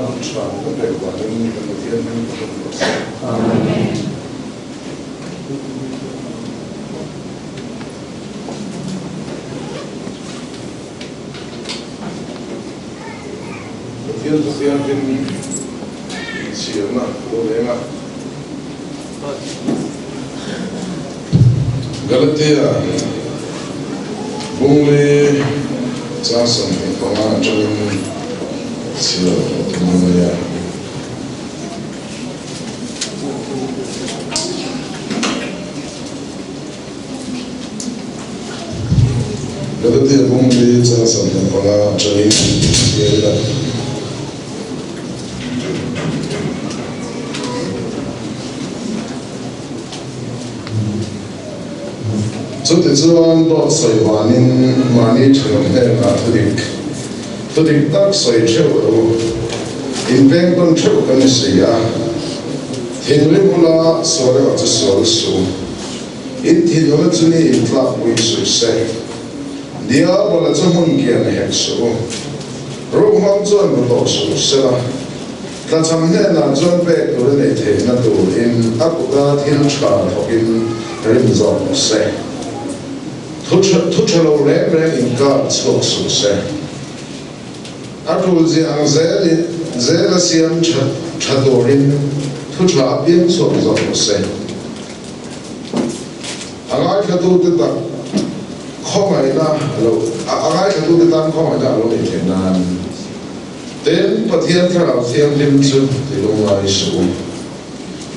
hun tha kan pek vangin kan Pathian hming ka hmu rawh se. Amen. Pathian chu thianghlim inchhirna a lo leng a. Galatia bungli chang 25 atangin chhiar a tum a mai a. Galatia bungli chang 25 atangin chhiar ila. Chutichuan dawt sawi vanin mahni thenawm hnenah thudik thudik tak sawi theuh rawh u. Inpeng tawn theuh kan ni si a, thinrim ula sual erawh chu sual su. In thinura chu ni intlakpui suh se. Diabola chu hmun kian hek suh u. Ruhmang chuan hmu tawh suh sela, tlachham hnenah chuan pek tur a neih theihna turin a kuta thil tha thawkin rim zawk rawh se. Thu thu tha lo reng reng inkar chhuak suh se. A tul zia ang zelin zela siam tha tha turin thu tha a piang chhuak zawk rawh se. A ngaithlatute tak khawngaihna lo a ngaithlatute tan khawngaihna a lo neih theih nan Tin, Pathian Thlarau Thianghlim chu ti lungngai suh u.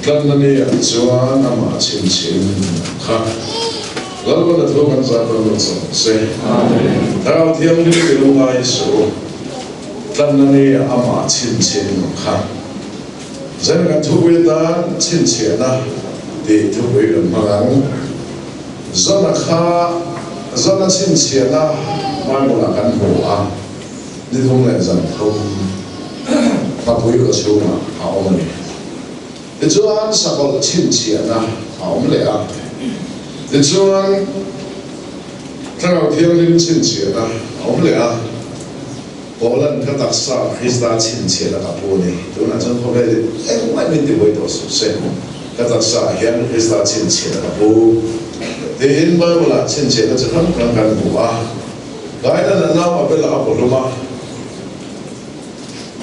Tlanna ni ah chuan amah chhinchhin kha Lalpan a thu kan zah dawn lo chawk se. Thlarau Thianghlim ti lungngai suh u. Tlanna ni ah amah chhinchhin kha. Zen kan thupui atan chhinchhiahna tih thupui kan hmang ang. Zana kha zana chhinchhiahna Bible-ah kan hmu a, ni thum leh zan thum hmapui kaw chhungah a awm a ni. Tichuan sakawlh chhinchhiahna a awm leh a, tichuan Thlarau Thianghlim chhinchhiahna a awm leh a. Poland ka taksa Krista chhinchhiahna ka pu a ni. Tunah chuan khawvel in engmah min ti buai tawh suh se. Ka taksa ah hian Krista chhinchhiahna ka pu. Tiin Bible ah chhinchhiahna chi hrang hrang kan hmu a. Kaina na nau Abel-a a bawhlum a.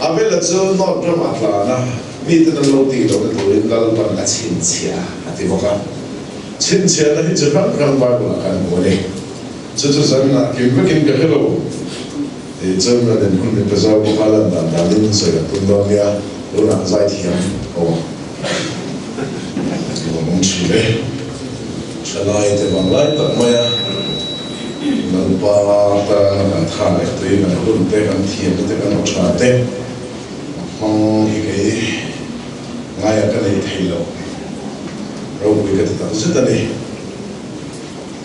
Abel-a chu Nod ramah a tlan a, miten an lo tih lohna turin Lalpan a chhinchhiah a ti bawk a. Chhinchhiahna hi chi hrang hrang Bible ah kan hmu a ni. Chu chu zanah kim vekin ka hre lo. Tih chuan ka den hun min pe zau bawk a, lan dan danin sawi kan tum dawn nia, tunah zai thiam aw nuam awm thin e. Thalai te vang lai tak mai a, Lalpa tana kan tha leh tui kan hun te, kan thiamna te, kan aw tha te a hmang hi kei ngaia ka nei thei lo, ropui ka ti tak zet a ni.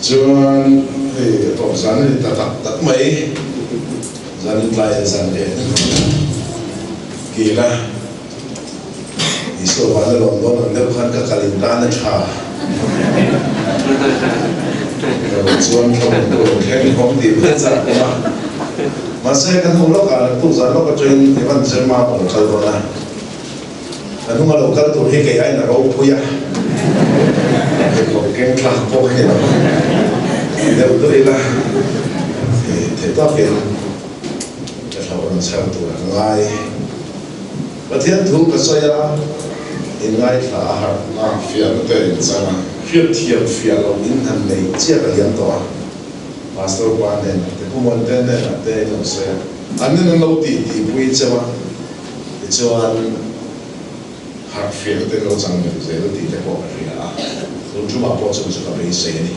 Chuan hei a tawp zan a ni ta tak tak mai, zan in tlai zan leh na hmun a kil a, Isua van a lawm dawn ang deuh khan ka kal in tan a tha. Ka lo chuan thla rawn tur thleng khawm tih mai chak awm a, mahse ka hnu lawkah naktuk zan lawk atangin Ivan Zirma ka lo kal dawn a. Ka hnung a lo kal tur hi kei aiin a ropui a, pheikhawk keng thlak pawh hi lo ti deuh duh ila, theih tawkin ka thlauh rawn chhar tur a ngai. Pathian thu ka sawi a, in ngaithla a harh a, fiahna te in chang a, hriatthiam fiah loh in han nei chiah ka liam tawh a, Pastor pa hnenah te, Pu Muante hnenah te in lo sawi a, an nin an lo tih tihpui cheu a. Tichuan, harh fiah te lo chang deuh zel tih te pawh ka hria a, tun tumah pawh chung chu ka beisei a ni.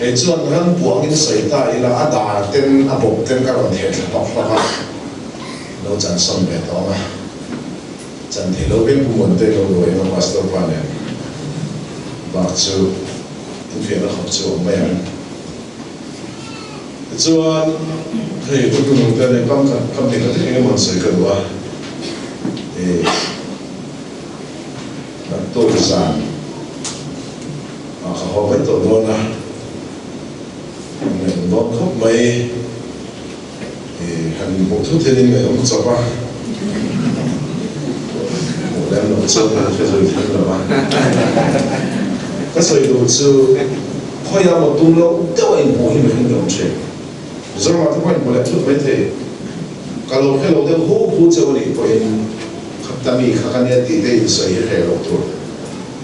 Kei chuan ram buangin sawi ta ila a dar ten a bawp ten ka rawn theh thla hlawk hlawk a, lo chan sawn ve tawh ang a, chan thei lo viau Pu Muante lo ruai emaw Pastor pa nen bak chu infiahna khawp chu a awm mai ang. Tichuan, hei hun hnung te nen kam khat kam hnih khat eng emaw an sawi ka duh a, ih naktuk zan ah ka haw mai tawh dawn a, ngaihna dawn khawp mai, ih. Han inhmuh thut hian in ngaihawm chawp a, hmuh lem loh chuan kan hre zui thleng lo a. Ka sawi duh chu khawiah maw tum loh deuh a inhmuh hi mihring te awm thin. Mizoramah te pawh inhmu leh thut maithei. Ka lo hre lo deuh hu hu cheu a nih pawhin khatta mi kha ka nia tih te insawi hi hreh loh tur.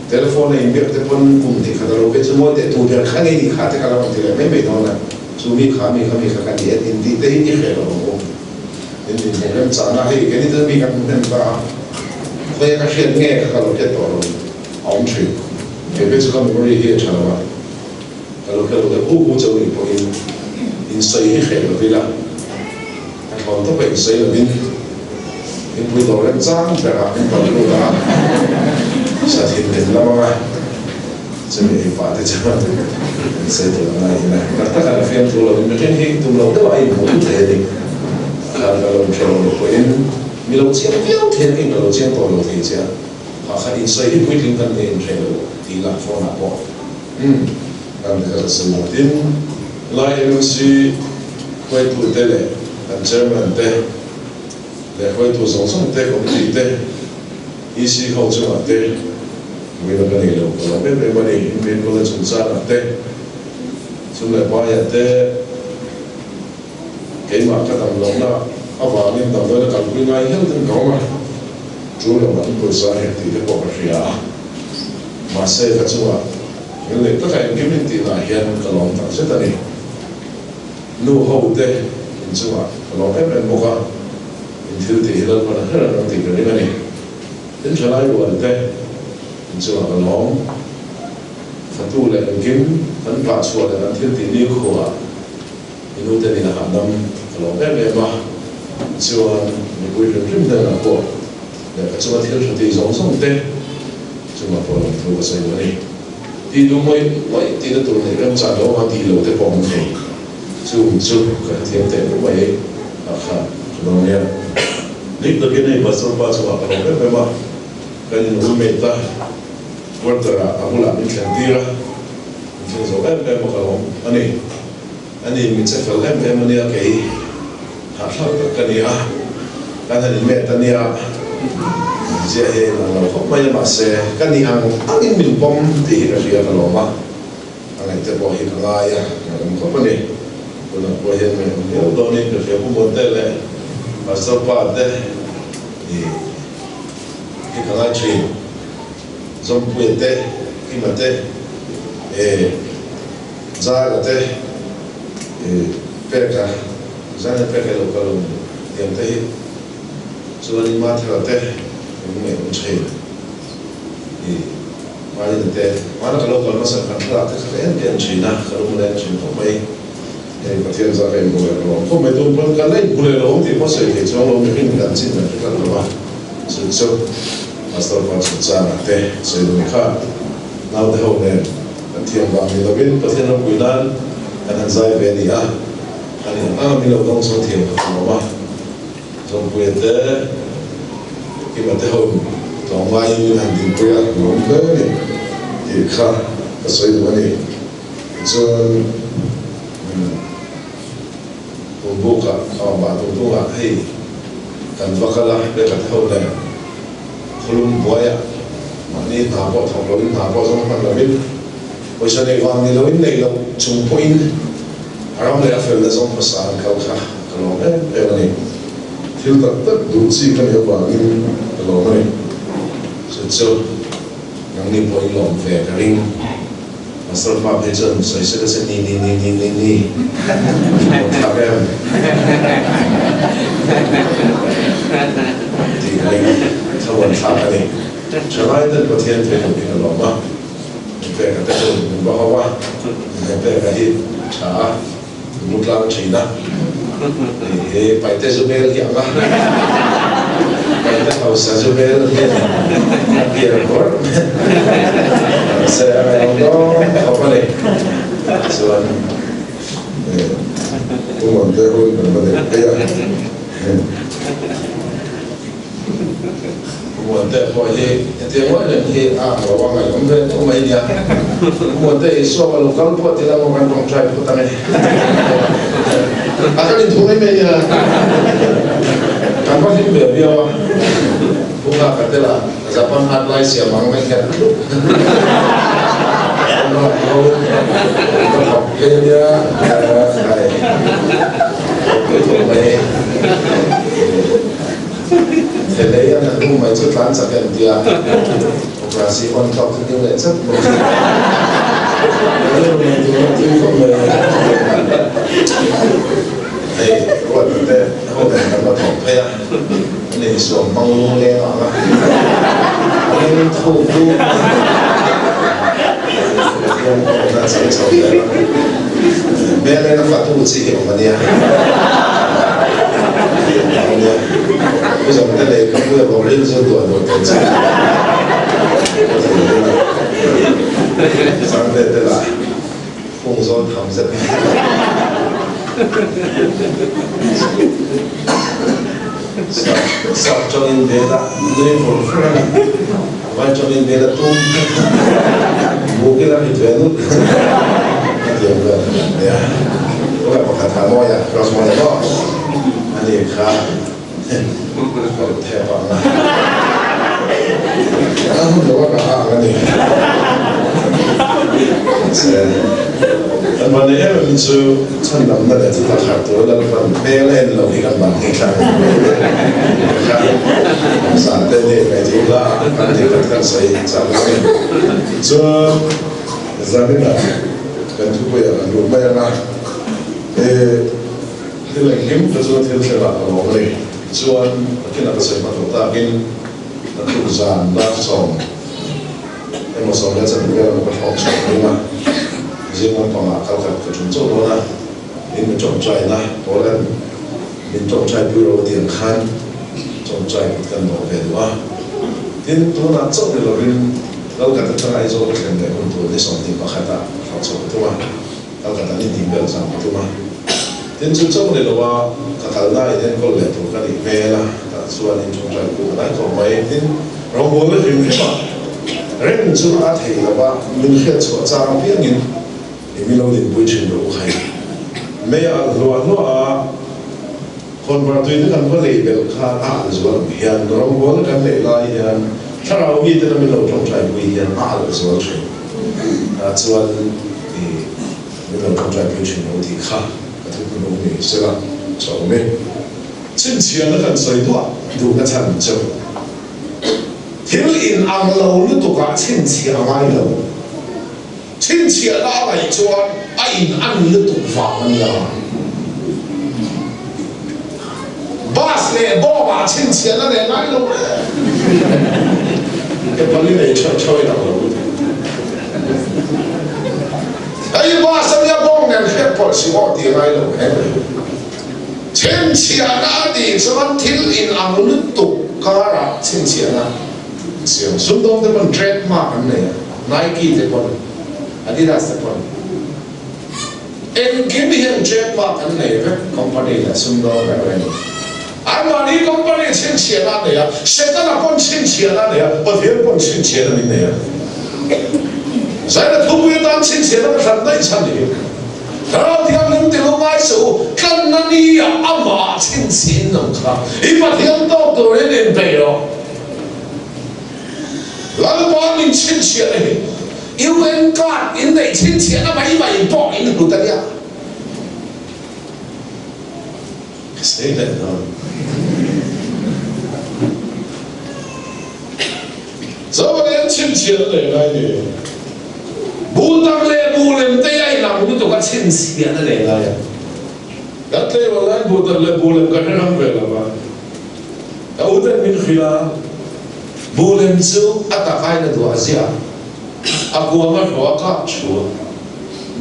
Telephone a inbiak te pawn kum hnih khat a lo vei chu mawi teh tu ber kha ngei ni kha te ka lo rawn ti leh mai mai dawn a, chu mi kha mi kha mi kha ka ni e tin tih te hi i hreh lo ang u. Tin inhmuh rem chahna hei keini chu mi kan hmu hnem ta a, khawiah ka hriat nge kha ka lo hriat tawh lo a awm thin. Kei phei chu ka memory hi a tha lo a, ka lo hre lo deuh hu hu cheu nih pawhin insawi hi hreh lo ila, A thlawn tawp a insawi lovin inpui dawr rem chang berah min rawn lut a, sathin min lam ang a, chumi ei pah te chuan insawi tur a ngai hin a. Tak taka la fiamthu lovin mihring hi tum lo deuh a inhmuh thut thei a ni. Khan ka lo inhre lo nih pawhin mi lo chiang viau thei angin ka lo chiang tawh lo thei che a, phah khan insawi hi puitling kan nia inhre lo tih lah phone ah pawh umm kan ti kha ka sawi lo. Tin, Lai MNC hruaitute leh kan Chairman te leh hruaitu zawng zawng te, Committee te, EC ho chungah te buaina ka nei lo, ka lo em em a ni. Inbiak kawlna chungchangah te, sum leh paiah te, keimah ka dam lohna avangin damdawiina kalpui ngai hial ten ka awm a, tul lo an pawisa hek tih te pawh ka hria a, mahse ka chungah Hmel leh taka engkim in tihna ah hian ka lawm tak zet a ni. Nu ho te in chungah ka lawm em em bawk a, in thil tih hi Lalpan a hre reng ang tih ka ring a ni. Tin thalai rual te in chungah ka lawm. Fatu leh engkim kan kah chhuah leh kan thil tih nikhua i nu te nin a hahdam ka lawm em em a, chuan mipui hrim hrim hnenah pawh leh ka chunga thil tha tih zawng zawng te chungah pawh lawmthu ka sawi duh a ni. Tih duh ngawih ngawih tihna tur neih remchang lo anga tih lo te pawh awm thei. Chung chu ka hrethiam teh rup mai a kha ka dawn nia. Dik takin hei Pastor pa chungah ka lawm em em a, kan in roommate a quarter ah a bulah min thlen tir a, min thleng zo em em a ka lawm a ni. A ni, mi che fel em em a nia kei hahthlak tak ka ni a, kan han inmet a nia, ziah hi a inang lo khawp mai a, mahse ka ni ang angin min pawm tih hi ka hria ka lawm a, a ngaihte pawh hi ka ngai a, ka awm khawp a ni. Tunah pawh hian ngaihawm viau dawnin ka hria Pu Muante leh Pastor pa te ih hi ka ngai thin, Zawmpuia te, Kima te, eh. Zara te i pek a, Zara pek elo ka lo tiang te hi chuan in Mathera te in ngaih awm thin i Marina te hmana ka lo kal hmasa kan thlalak te kha ka en en thin a, ka lung leng thin khawp mai. Hei Pathian zah ka inhmu leh ka lawm khawp mai tun pawn kan la inhmu leh lo awm tih pawh sawi thei chuang lo mihring kan chin kan hre tlat lo a, chu chu Pastor pa chungchangah te sawi duh ni kha naute ho nen. Kan thiam vang ni lovin Pathian ropui nan kan han zai ve a ni a, a ni ang anga min lo dawng chho thiam kha kan awm a, Zawmpuia te, Kima te ho tlawmngaiin min han dinpui a, ka lawm hle a ni tih kha ka sawi duh a ni. Tichuan, Tumbukah, Khamah Tungtungah hei kan va kal a, Beka te ho nen Khawlum buaiah mahni hna pawh thawk loin hna pawh zawng hman lovin pawisa nei vang ni loin nei loh chung pawhin a ram leh a felna zawng hmasa an kal kha ka lawm em em a ni. Thil tak tak duh chi ka nih avangin ka lawm a ni. Chu chu nangni pawh i lawm ve ka ring. Pastor pa phei chuan sawi se ka se ni ni ni ni ni ni a thlak em tih ka ring thlamuan thlak a ni. Thalai ten Pathian thei duh hi ka lawm a, min pek a te chu min va ho a, min pek a hi tha a, min mu tlang thin a, he paite zu bel hi ang a, paite hausa zu bel hi a pian kawr mahse a ngaihawm dawn khawp a ni. Chuan Pu Mawngte hun kan va neih phei a. Pu Muante pawh hi hetiang ngawih reng hi a ang lo a ngaihawm ve tawh mai nia. Pu Muante Isua ka lo kal pawh ti la maw kan tawngtai phawt ang e. A kan inthu mai mai nia. Kan va hlim ve viau a. Pu Nghaka te lah Japan at lai siam ang mai hian a tlup. An rawn ho ka khap phei a nia. Khai. Pui thawk mai. Thelei an han hmu mai chu tlan chak em tia. Operasi on tawk chu ding leh chat bawk. Rilru nei tur a tui khawp mai. Hei ruat te ho nen kan la thawk phei a, an insuam hmang lung leng ang a, ring thuk du Pathian awmna a chang chho zel a, hmel en a fatu chi hi awm a nia. Nia, u zawng te lei ka puia bawk ril chu duah duah thei chi. Sangte te lah hung zawn tham zet mai. Sap tawngin bel a nui vur vur a ni. Vai tawngin bel a tum buk ila ri ve nut a ti ang vel nia. Tunah pakhat ha mawi a, cross mawi a maw? Ani kha kawr thep ang a. A hun lo a rah ang a ni. Mahse, kan van nei em em chu chhandamna leh chutak harh tura Lalpan hmel a en lo hi kan van hei tlang a ni. Kha zan te nei mai chu la kan tih khat kan sawi chak lo a ni. Chuan zaninah kan thupuiah kan lut mai ang a, thil engkim te chu thil thlenah ka lawm a ni. Tichuan Pathianah ka sawi hma tawh takin naktuk zan darchawm emaw sawm leh chanve vel emaw ka thlawk chhuak ring a, zing lampangah kal khat ka tum chauh dawn a, in mi tawngtaina Poland min tawngtai pui ro tiang khan tawngtai kut kan dawh ve duh a. Tin, tunah chauh ni lovin Kolkata atanga Aizawl ka thlen leh hun tur ni 21 ah thlawk chhuak ka tum a, Kolkata ni hnih vel zam ka tum a. Tin, chu chauh ni lova ka kalna in enkawl leh tur ka nih hmel a, tah chuan in tawngtai pui ka ngai khawp mai. Tin, rawngbawlna hrim hrim ah reng chu a thei lova min hriat chhuah chang apiangin i mi lo dinpui thin rawh u khai. Mei a alh hluah hluah a, khawnvar tuina kan va lei belh kha a alh zual ang hian rawngbawlna kan neih lai hian thlarau mite na min lo tawngtai pui hian a alh zual thin. Tah chuan i min lo tawngtai pui thin rawh u tih kha ka thuhmunawm ni sela chawm e. Chhinchhiahna kan sawi duah duhna chhan chu thil in ang lo lutukah chhinchhiah a ngai lo. Chhinchhiahna a ngaih chuan a in an lutuk vang a nia. Bus leh bawngah chhinchhiahna nei ngai lo reng. Ke pali nei theuh theuh in ang lo lutuk. Hei bus a nia bawng nen hriat pawlh si maw tih a ngai lo reng. Chhinchhiahna a tih chuan thil in ang lutuk karah chhinchhiahna siam sumdawng te pawn trademark an nei a, Nike te pawn, Adidas te pawn. Engkim hian trademark an nei vek company leh sumdawng reng reng in. Anmahni company chhinchhiahna an nei a, Setana pawn chhinchhiahna a nei a, Pathian pawn chhinchhiahna min nei a. Zaina thupui atan chhinchhiahna ka hran daih chhan hi. Thlarau Thianghlim ti lu ngai suh u, tlanna ni ah amah chhinchhin ang kha i Pathian tawk turin inpeih rawh. Lalpa min chhinchhiahna hi UN card in neih chhinchhiahna mai mai pawh in hlut a nia. Ka sawi leh dawn. Zovan in chhinchhiahna nei ngai ni. Bu tak leh bu lem te a inang lutuk a chhinchhiahna nei ngai a. Kan tleirawl laiin bu tak leh bu lem kan hre hrang ve lo va. Ka u ten min hrilh a, bu lem chu a tak aiin a duah ziah a, a kuang a hlawh a kap thu a.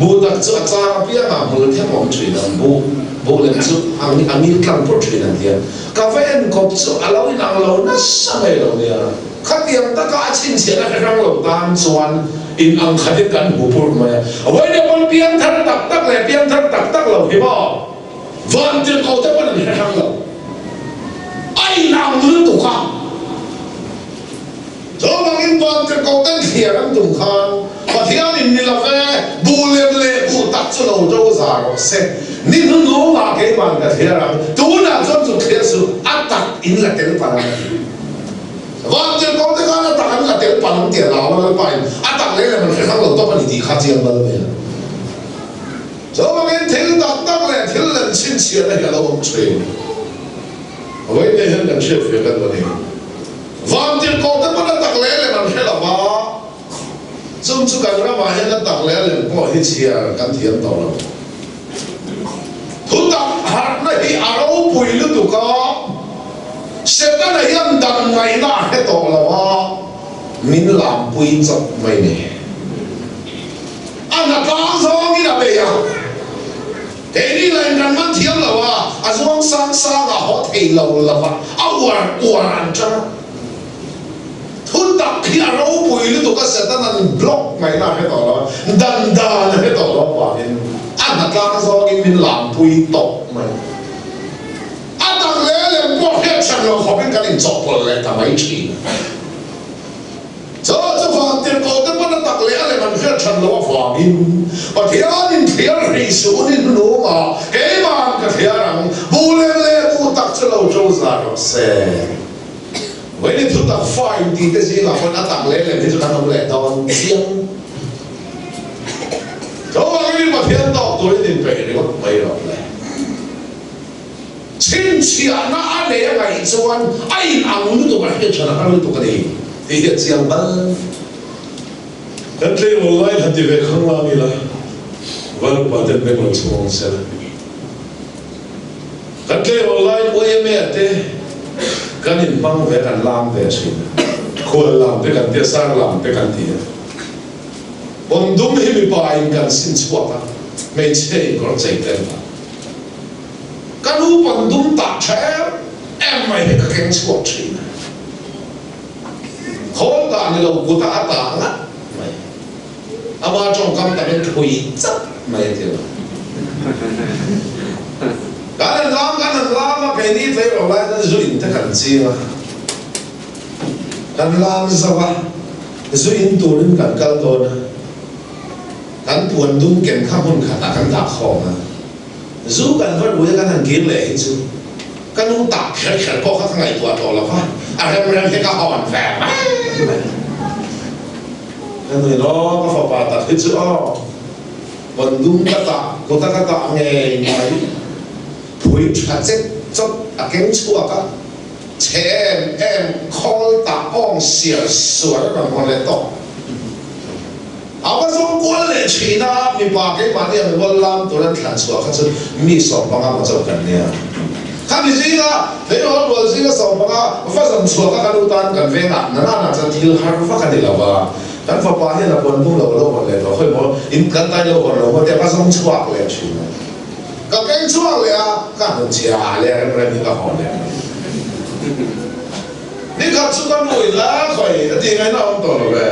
Bu tak chu a chang apiang ah hmul them awm thin ang, bu bu lem chu a a ngil tlang pawh thin an tia. Ka va en kawp chu a lo inang lo nasa mai lo nia. Khatiang taka a chhinchhiah na hre hrang lo tan chuan in ang khatin kan hmu pur mai a. Vawiin pawn piangthar tak tak leh piangthar tak tak lo hi maw? Vantirhkoh te pawn an hre hrang lo. A inang lutuk a. Chuvangin Vantirhkoh ten thliar an tum khan Pathianin ni love, buh lem leh buh tak chu lo to za rawh se. Ni hnuhnungah keiman ka thliar ang, tunah chuan chu thliar suh, a tak in la tel palh ang a ti. Vantirhkoh te khan a tak an la tel palh ang tih a hlau a, Lalpain a tak leh lem an hre hrang lo tawp a ni tih kha chiang bal mai a. Chuvangin thil tak tak leh thil lem chhinchhiahna hi a lo awm thin. Vawiin hian kan hriatfiah kan duh a ni. Vantirhkoh te pawn a tak leh lem an hre lo va, chung chu kan ramah hian a tak leh a lem pawh hi chhiar kan thiam tawh lo. Thutak harhna hi a ropui lutuk a, Setana hian dan ngaihna a hre tawh lo a, min lampui chawp mai ni. A hnatlang zawngin a bei a, keini lah in kan man thiam lo a, a zuang sang sang a haw thei lo lo va, a uar uar an ṭang a. Thutak hi a ropui lutuk a, Setana'n block ngaihna a hre tawh lo a, dan dan a hre tawh lo avangin a hnatlang zawngin min lampui tawp mai. A tak leh lem pawh hriat hran lo khawpin kan inchawhpawlh leh ta mai ṭhin. Chu chu vantirhkoh te pawn a tak leh a lem an hriat hran loh avangin Pathianin thliar hrih suh ni hnunungah keima'n ka thliar ang, bu lem leh bu tak chu lo ṭo zar rawh se. Vawiin thu tak fa inti te zingah pawn a tak leh lem hi chu kan awm leh dawn chiang. Chuvangin Pathian tawk turin inpeih ringawt mai rawh le. Chhinchhiahna a nei a ngaih chuan a in ang lutuk a hriat than a har lutuk a ni tih hi a chiang bal. Kan tleirawl lai han ti ve khang lang ila, Val upa ten beng lo chhung ang sela. Kan tleirawl lai YMA te kan in hmang ve kan lam ve thin a, khual lam te kan ti a, sar lam te kan ti a. Pawndum hi mipa in kan sin chhuak a, hmeichhia in kawr chei te an ta. Ka nu pawn dum tah tha em em mai hi ka keng chhuak thin a, khawl tah ni lo kut a a tah ngat mai. Ama tawngkam takin thui chap mai a ti lo. Kan han lam kan han lam a, keini tleirawl lai chuan zu in te kan ching a, kan lam zo a, zu in turin kan kal dawn a, kan puan dum ken kha hmun khatah kan dah khawm a. Zu kan va rui a kan han kir leh hi chu ka nu tah kher kher pawh kha ka ngaihtuah tawh lo va, a rem rem hi ka hawn ve mai mai. Ka nui aw ka fapa tak hi chu aw pawn dum ka tah kuta ka tah ngei mai phui tha chet chawt a keng chhuak a, chhe em em khawl tah awng siar suar a rawn hawn leh tawh. A va zawng kual leh thin a, mipa keimahni ang rual lam tur an thlan chhuah kha chu mi 15 maw chauh kan nia. Khami zinga tleirawl rual zinga 15 va zawn chhuah kha kan u tan kan vengah na nana chuan thil har vak a ni lo va, kan fapa hian a puan tum lo lo hawn leh tawh khawi maw in kan tai lo hawn lo maw tia ka zawng chhuak leh thin a. Ka keng chhuak leh a, ka hnun chhia leh rem rem hi ka hawn leh mai. Nikhat chu ka nu in a khawi a tih ngaihna a awm tawh lo ve,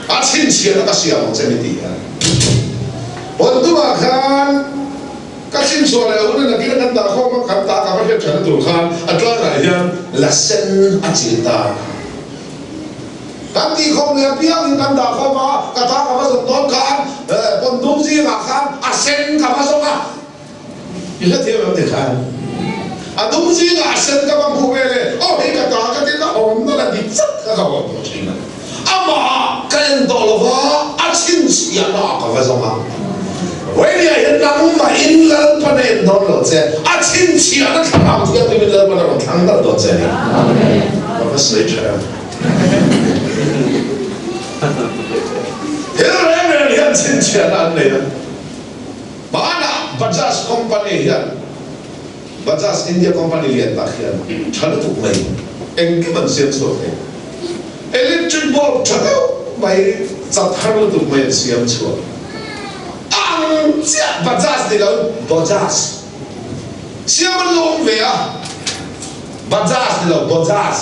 a chhinchhiahna ka siam ang che mi ti a. Pawntumah khan ka chhinchhuah leh hun a nakin a kan dah khawm a, kan tah ka va hriat than tur khan a tlangah hian la sen a chil ta. Kan tih khawm leh apiangin kan dah khawm a, ka ta ka va zawt dawn khan pawntum zingah khan a sen ka va zawk a. I hrethiam em tikhan a dum zingah a sen ka va hmuh ve le, aw hei ka ta ka ti ka awm nalh a dik chat kha ka hawn tawh thin a, amah ka en tawh lo va, a chhinchhiahna ah ka va zawng a, Vawinia hian nangmah in Lalpan a en dawn lo che, a chhinchhiahna thlarau thianghlim in Lalpan a rawn thlang nalh dawn che a ni. Ka va sawi tha em. Thil reng reng hian chhinchhiahna an nei a. Hmanah Bajaj company hian, Bajaj India company lian tak hian tha lutuk mai engkim an siam chhuak thei. Electric bulb tha deuh mai chat har lutuk mai an siam chhuak. A ang chiah Bajaj ni lo Bajaj siam an lo awm ve a, Bajaj ni lo Bajaj.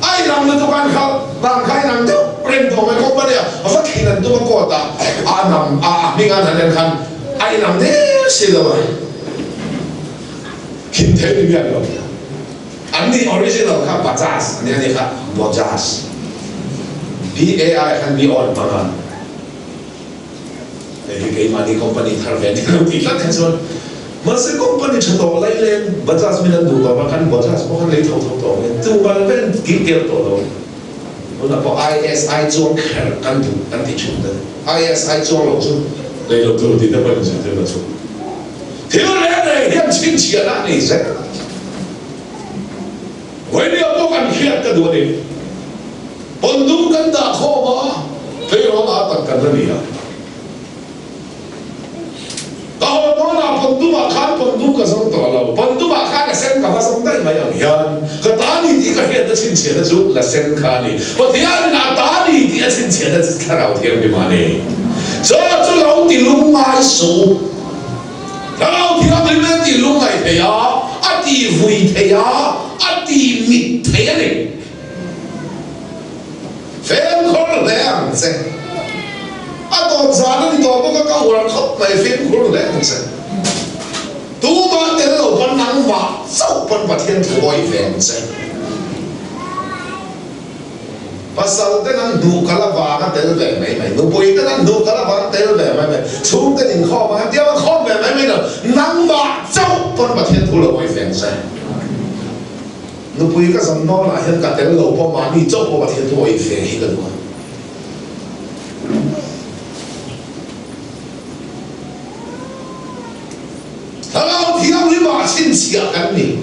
A inang lutuk an kha bang kha inang deuh reng tawh mai company a va khin an tum a court ah a nam a a hming an han en khan a inang der si lo a khin thei ni miah lo an ni original kha Bajaj a nia ni kha Bajaj B A I khan B on hmang a. Hei hi keimahni company thar ve ni lo tih tlat kha chuan mahse company tha tawh lai leng Bajaj min an duh tawh a, kan Bajaj pawh khan lei tho tho tawh mai tumah vel kil kel tawh lo. Tunah pawh ISI chuang kher kan duh kan ti thin ta. ISI chuang lo chu lei lo tur tih te pawhin zirtir na chu thil reng reng hian chhinchhiahna a nei zel a. Vawinia pawh kan hriat ka duh a ni. Pawndum kan dah khawm a, tleirawl ah tak kan la ni a. Ka haw dawnah pawndumah khan pawndum ka zawng tawh lo, pawndumah khan a sen ka va zawng daih mai ang hian ka ta ni tih ka hriatna chhinchhiahna chu la sen kha a ni. Pathianin a ta ni tih a chhinchhiahna chu Thlarau Thianghlim a ni. Chaw chu lo ti lungngai suh. Thlarau Thianghlim a ti lungngai thei a, a ti vui thei a, a ti mit thei a ni. Fimkhur hle ang che. A tawp zan a ni tawh bawk a, ka uar khawp mai, fimkhur hle ang che. Tumah tel lo pawn nangmah chauh pawn Pathian thu awih ve ang che. Pasal ten an hnuh kal avanga tel ve mai mai, nupui ten an hnuh kal avanga tel ve mai mai, chhungten inkhawm ang an tia a khawm ve mai mai lo, nangmah chauh pawn Pathian thu lo awih ve ang che. Nupui ka zam nawnah hian ka tel lo pawh mahni chauh pawh Pathian thu awih ve hi ka duh a. Thlarau Thianghlimah chhinchhiah kan ni.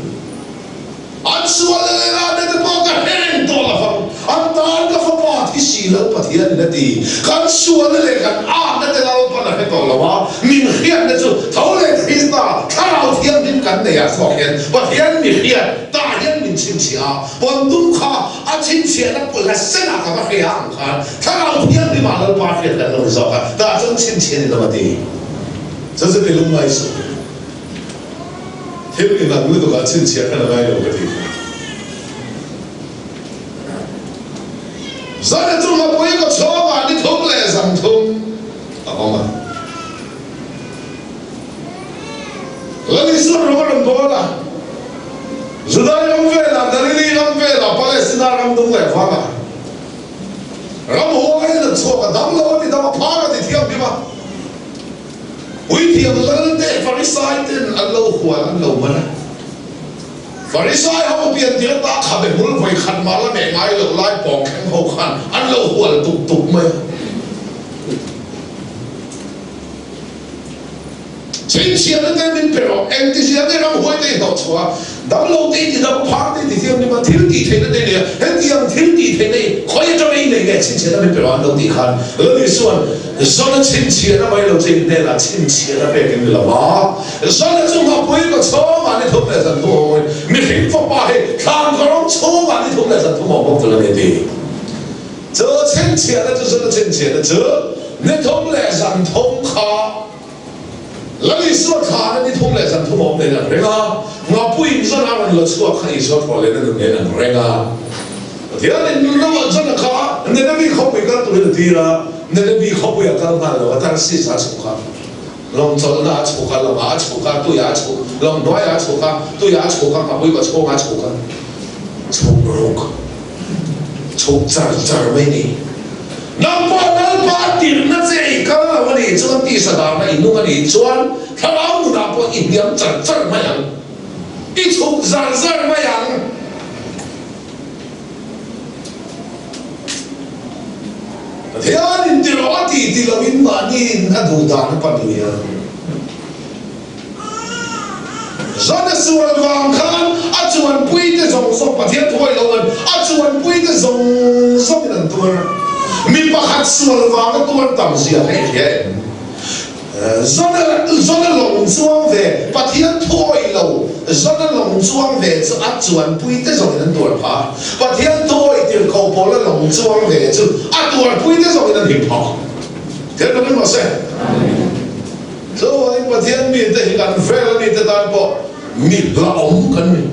An sual leh leh rah te pawh ka hre reng tawh lo vang. An tan ka fapa thi si lo Pathian in a ti. Kan sualna leh kan atna te Lalpan a hre tawh lo a, min hriatna chu tho leh Krista Thlarau Thianghlim kan neih ah zawk hian Pathian mi hriat tah hian min chhinchhiah a, pawn tum kha a chhinchhiahna pawlh la senah ka va hria ang khan Thlarau Thianghlimah Lalpa hriat kan lo ni zawk a, tah chuan chhinchhiah ni lo a ti. Chu chu ti lungngai suh. Thil inang lutukah chhinchhiah khan a ngai lo ka ti kha. Zan chu ngapui ka chhawngah ni thum leh zan thum a awm a. Lal Isua rawng a rawn bawl a, Judai ram velah, Galili ram velah, Palestina ram dung leh vangah ramhuaiin an chhuak a, dam lo a ti dam a, phar a ti thianghlim a. Puithiam lal te Farisai ten an lo hual an lo man a. Farisai ho pian tir ata khabe hmul vawi khat mah la meh ngai loh lai pawng thleng ho khan an lo hual tuk tuk mai a. Chhinchhiahna te min pe rawh, engtizia nge ramhuai te i hnawh chhuah a, damlo te i ti dam, phar te i ti thianghlim a, thil tih theihna te i nei a, hetiang thil tih theihna i khawi atanga i nei nge chhinchhiahna min pe rawh an lo tih khan Lal Isua'n Zona chhinchhiahna mai lo chu in hnenah chhinchhiahna pek in ni lo va, Zona chu nghapui ka chhawngah ni thum leh zan thum awm awmin mihring fapa hi thlan ka rawng chhungah ni thum leh zan thum awm bawk tur a ni a ti. Chu chhinchhiahna chu Zona chhinchhiahna chu ni thum leh zan thum kha Lal Isua thlana ni thum leh zan thum awm nen an reng a, Nghapuiin Zona a rawn la chhuak kha Isua thlawh lehna nun nen an reng a. Pathianin nunna Zona kha Nineveh khawpui kal turin a tir a, Nineveh khawpui a kal nghal lo a, Tarsis a chhuk a, lawng chawlhna a chhuk a, lawngah a chhuk a, tuiah a chhuk, lawng hnuaiah a chhuk a, tuiah a chhuk a, Nghapui kawchhungah a chhuk a, chhuk ruk. Chhuk char char mai ni. Nang pawh Lalpa tirhna che i kal lo a nih chuan tisa dahna i nung a nih chuan thlarau nunah pawh i hniam char char mai ang. I chhuk zar zar mai ang. Pathianin ti rawh a tih ti loin mahniin a duh dan a pan lui a. Zana sual vang khan a chuanpuite zawng zawng Pathian thuai lo an a chuanpuite zawng zawngin an tuar a. Mi pakhat sual vanga tuar tam zia kha i hria em? Zana zana lawng chuang ve Pathian thuai lo zana lawng chuang ve chu a chuanpuite zawngin an tuar phah a. Pathian thuai tirhkoh pawla lawng chuang ve chu a tuarpuite zawngin an him phah. Thil ka ring rawh se. Chuvangin Pathian mite hi kan vel a mite tan pawh mi hlauhawm kan ni.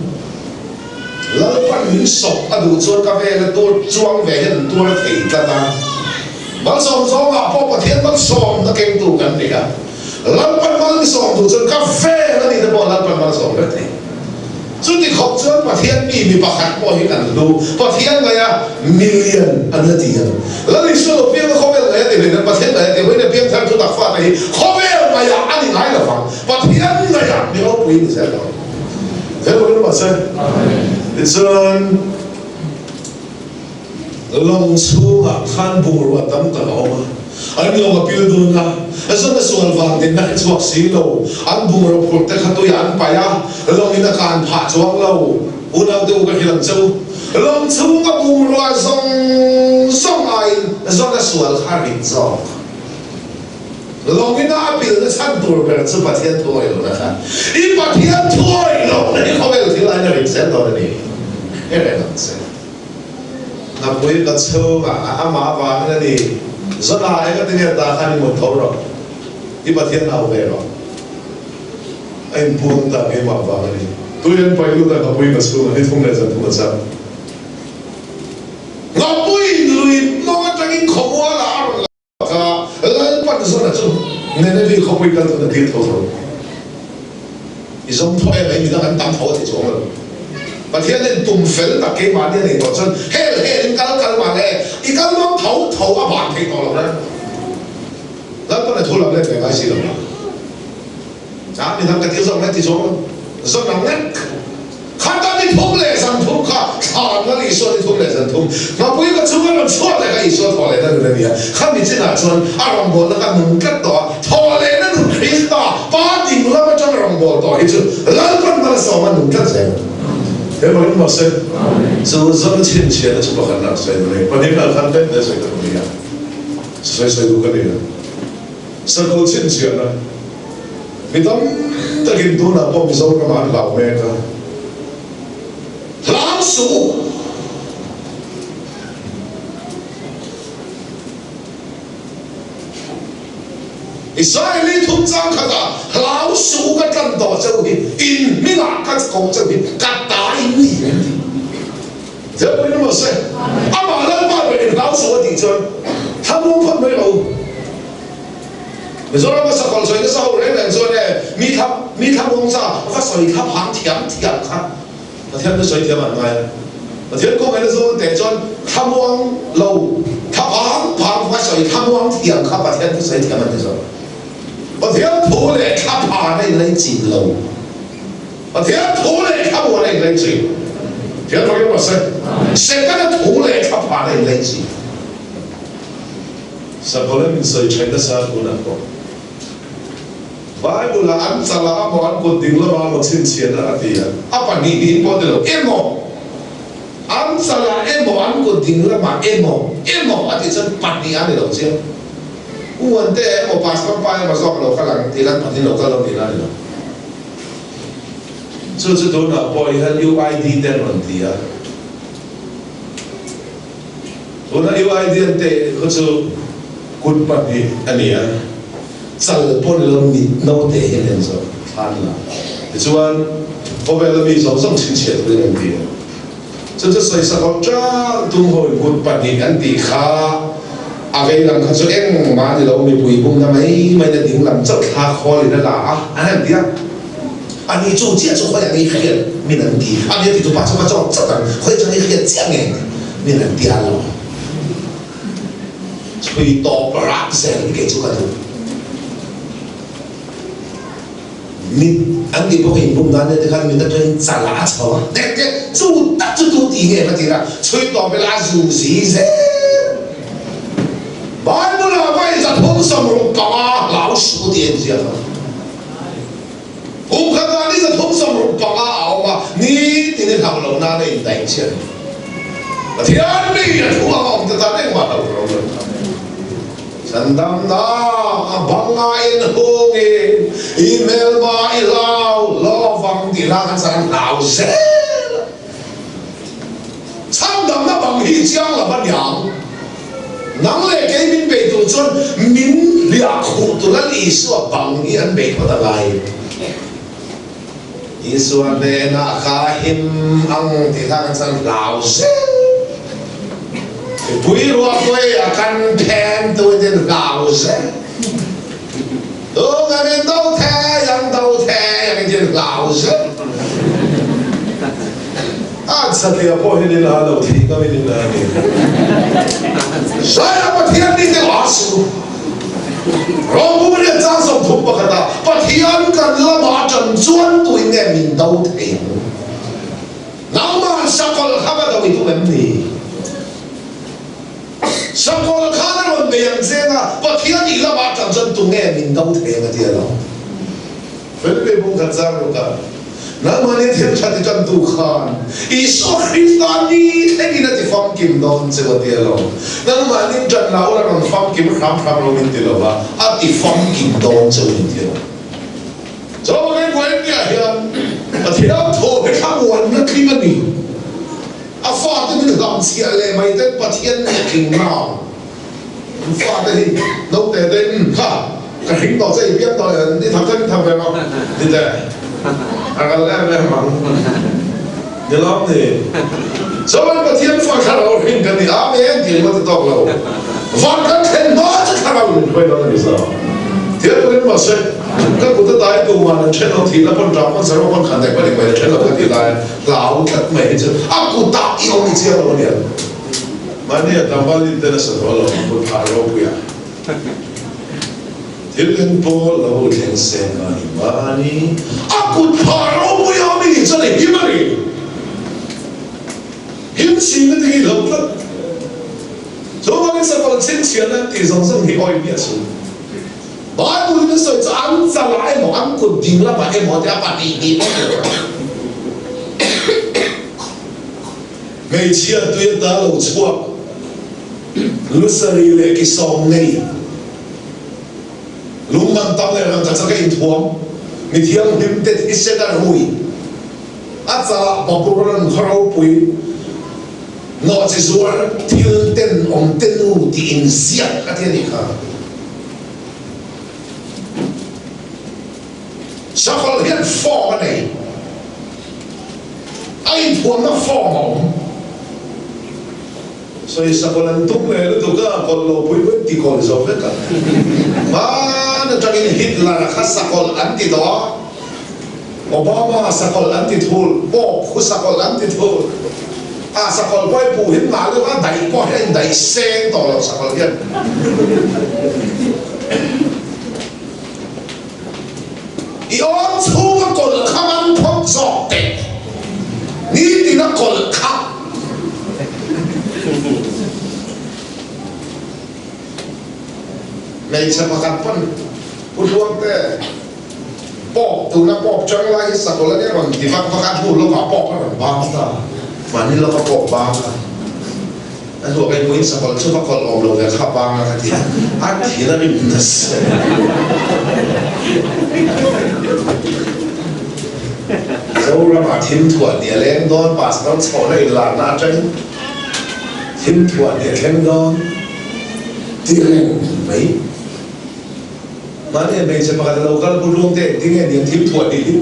Lalpan min sawp a duh chuan ka vela tur chuang ve hian an tuar thei tlat a. Malsawm zawngah pawh Pathian malsawmna kengtu kan ni a. Lalpan mal mi sawm duh chuan ka vel a mite pawh Lalpan malsawm vek thei. Chuti khawp chuan Pathian mi mi pakhat pawh hi kan hlu. Pathian ngaia million an la ti ang. Lal Isua lo piang a khawvel ngaia. ti hleinem, Pathian ngaih a ti hleinem, piangthar thutak fate hi khawvel ngaihah a ni ngai lo vang, Pathian ngaihah mi ropui ni zel lo. Zel bawkin mahse, tichuan lawng chhungah khan bungrua tam tak a awm a, an lawng a pil dun a, zan a sual vang dinna hi chhuak si lo, an bungrua phurh te kha tuiah an paih a, lawngin a kan phah chuang lo. Unau te u ka hrilh ang che u, lawng chhunga bungrua zawng zawng aiin zawn a sual kha rit zawk. Lawngina a pilna chhan tur ber chu Pathian thu awih lohna kha. I Pathian thu awih lohna hi khawvel thil aiin a rit zel dawn a ni. He reng ang che. Ngapui ka chhungah a amah avangin a ni. Zawnah engatinge tah khan i mut tho rawh. I Pathian au ve rawh. A inpuang ta keimah vang a ni. Tui an paih lut a, Ngapui ka chhungah ni thum leh zan thum a chang. Ngapui lui hmang atangin khawmualah a rawn lak a, Lalpan zawn a chu Nenevi khawpui kal tun a tir tho tho. I zawm tho em ai midang an tam tho a ti chuang lo. Pathian in tum fel tak keimahni a nei tawh chuan hel hel in kal kal mah le i kal dawn tho tho a ban thei tawh lo reng. Lalpan a thu lam let ve ngai si lo a. Chang midang ka thil zawk mai ti zawng zawn ang lek. Khata ni thum leh zan thum kha thlan lal Isua ni thum leh zan thum Ngapui ka chhung a rawn chhuak leh kha Isua thawh lehna nun a ni a. Khami chinah chuan a rawngbawlna kha nung tlat tawh a, thawh lehna nun Krista Pa ding lam atanga rawngbâwl tawh hi chu Lalpan malsawm a nung tlat zel. He bawkin mahse chu zawn chhinchhiahna chu pakhatna a sawi a ni. Pahnihna khan tlem te sawi ka duh a nia. Sawi sawi duh ka ni a. Sakhaw chhinchhiahna mi tam takin tunah pawh Mizoramah an hlau mek a, hlau suh u. Israeli thum chang khatah hlau suh u ka tlan tawh che u hi, in hmingah ka ko che u hi, ka ta in ni an ti. Zepawhin emaw se, amah Lalpa berin hlau suh a tih chuan thlamuang phawt mai lo. Mizorama sakawlh sawi nasa ho reng reng chuan e, mi thla mi thlamuang sa va sawi thla phang thiam thiam kha Pathian chu sawi thiam an ngai a. Pathian kawnghaihna zawn teh chuan thlamuang lo thla phang phang va sawi thlamuang thiam kha Pathian chu sawi thiam an ti zawk. Pathian thu leh thla phan a inlei chin lo. Pathian thu leh thlamuan a inlei chin. Thian fakin rawh se. Setana thu leh thlaphan a inlei chin. Sakawlem in sawi thaih nasa tunah pawh Bible ah an chal ah amaw an kut ding lamah amaw chhinchhiahna a ti a, a pahnih hnih pawh ni lo emaw an chal ah emaw an kut ding lamah emaw emaw a tih chuan pahnih a ni lo chiang. U Ante emaw Pastor pa emaw zawk lo kal ang tih lan pahnih lo kal lo tihna a ni lo. Chu chu tunah pawh hian UID te an rawn ti a. Tuna UID an teh khaw chu kut pahnih a ni a, chal pawh ni lo mit naute hian an zawh thlan la. Tichuan khawvela mi zawng zawng chhinchhiah turin an ti a. Chu chu sawisak awm tang tum ho in kut pahnih an tih kha a vei lam kha chu engmah a ni lo, mipui bumna mai mai na ding lam chauh thla khawl in a la a, an han ti a. A ni chu chiah chu khawi ang i hriat min an ti. A ni a ti tu pa chu ka chawk chawt ang, khawi atang i hriat chiah nge min an ti a lo. Chhui tawp rak zel hi kei chu ka duh. Mit an tih pawh in bum dan te khan mit atangin chal a chho a, tek tek chu tak chu tu ti nge ka ti la, chhui tawp ila a zu zi zel. Bible ah pawh in 365 hlau suh tih a inziak a. Kum khat ah ni 365 a awm a, nitin i hlauh loh nan a indaih chiah a ni. Pathian mi a thu ang a awm te tan engmah hlauh tur a awm lo. Chandamna a bang a inhung in i hmelma i hlau lovang tih hla khan chang an hlau zel a. Chhandamna bang hi chiang lo a niang. Nang leh kei min bei tur chuan min hliah khuh tur Lal Isua bang hi an bei phawt a ngai. Isua hnenah ka him ang tih hla kan chang hlau zel. Mipui ruahpui a kan phen tu in hlau zel. Tung an in do thei an do thei an in hlau zel. An satliah pawh hian in la lo thih ngam in in la a ni. Zaia Pathian ni te aw. hla suh u. Rawngbu riat chang 30 pakhatah Pathian kan lamah aṭang chuan tuin nge min do thei ang? Nangmah sakawlh kha va do i tum em ni? Sakawlh khan a rawn bei ang zeng a, Pathian i lamah aṭang chuan tu nge min do thei ang a ti a lo. Felipe bung khat zang ruk a, Nangmahni thil ṭha ti ṭantu khan Isua Krista ni thlengin a ti famkim dawn che a ti a lo. Nangmahni ṭan lah ula rawn famkim hram hram lo min ti lo va, a ti famkim dawn che u min ti a lo. Chawlhnih Vawiinniah hian Pathian thaw hi thlamuanna tling a ni. A fate min hlamchhiah leh mai ten Pathian nih a tling nang. An fate hi naute te in kha ka hring tawh che i piang tawh leh ni tham thleng tham ve maw ti teh a kal em em ang ni lawm ni. Chuan Pathian fa thlarau hring kan ni Amen tih ringawt a tawk lo. Van kan thlen hma chu thlarau in hruai dawn a ni zawk. Thil turin mahse ka kut a dai tuman an then lo thih la pawn ṭah pawn sarua pawn khan daih pawn engmah in a then lo ka tih lai hlau tlat mai hi chu a kutah i awm i chiang lo a nia. Mahni a tlangval in ten a sa tawh lo kut phah ropui a thil eng pawh lo thleng se mahni mahni a kut phah ropui a awm i nih chuan i him a ni. Him si na ti hi lo tlat. Chuvangin sakawlh chhinchhiahna an tih zawng zawng hi awi miah suh. Bible in a sawi chu an chalah emaw an kut ding lamah emaw te a 2 hnih pawh ni lo. Hmeichhia tui ata lo chhuak lusari leh ki sawm nei lungman tam leh rangkachak a inthuam mi thianghlim te thisen a rui a chalah Babulon khaw ropui nawhchi zuar thil tenawm te nu tih inziak a ti a nih kha. Sakawlh hian form a nei. A inthuamna form a awm. Sawi sakawlh an tum leh lutuk a, kawlh lo pui pawhin ti kawlh zo vek a. Hmaan atangin Hitler-a kha sakawlh an ti tawh a, Obama sakawlh an ti thul, Pope khu sakawlh an ti thul. A sakawlh pawh hi puh him ngah deuh a, daih pawh hi a indaih seng tawh lo sakawlh hian. I awm chhunga kawlh kha man phawt zawk teh. Nitina kawlh kha. Hmeichhe pakhat pawn Pu Hluangte pawp tuna pawp chang lai hi sakawlh a nia rawn ti vak vak a, hnu lawkah pawp a rawn bang ta. Mahni lawka pawp bang a. A hnuah ka inhmuhin sakawlh chu va kawlh awm lo ve kha bang a ka ti a, a thin a rim nasa. Zoramah thim thuah ni a leng dawn, pastor chhawhna inlarna atangin thim thuah ni a thleng dawn ti reng mai. Mahni hmeichhe pakhat a lo kal bu luang te engtin nge niang thim thuah ni hi?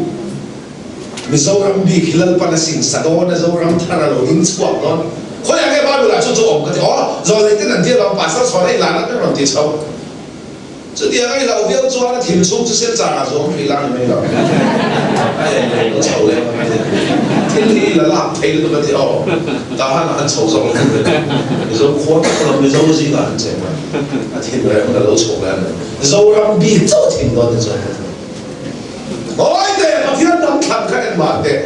Mizoram bik hi Lalpan a singsa dawn a, Zoram thar a lo ding chhuak dawn. Khawiah nge Bible ah chu chu awm ka ti. Aw, zawlnei ten an ti alawm, Pastor chhuan a inlan apiang rawn ti chho. Chutiang a i hlauh viau chuan a thim chhung chu silchar ah zuam hrih la ni mai lo. A en leh lo chho leh ang a ti. Thil hi i la lak thei lutuk a ti. Aw, tahan ah an chho zawk lo thung reng a. Mizo khua tak lam Mizo zingah an cheng a, a thin reng a lo chho leh a ni. Zoram bik chauh a thim dawn ni chuan ka ti. Ngawi teh, Pathian hnam thlan kha en mah teh.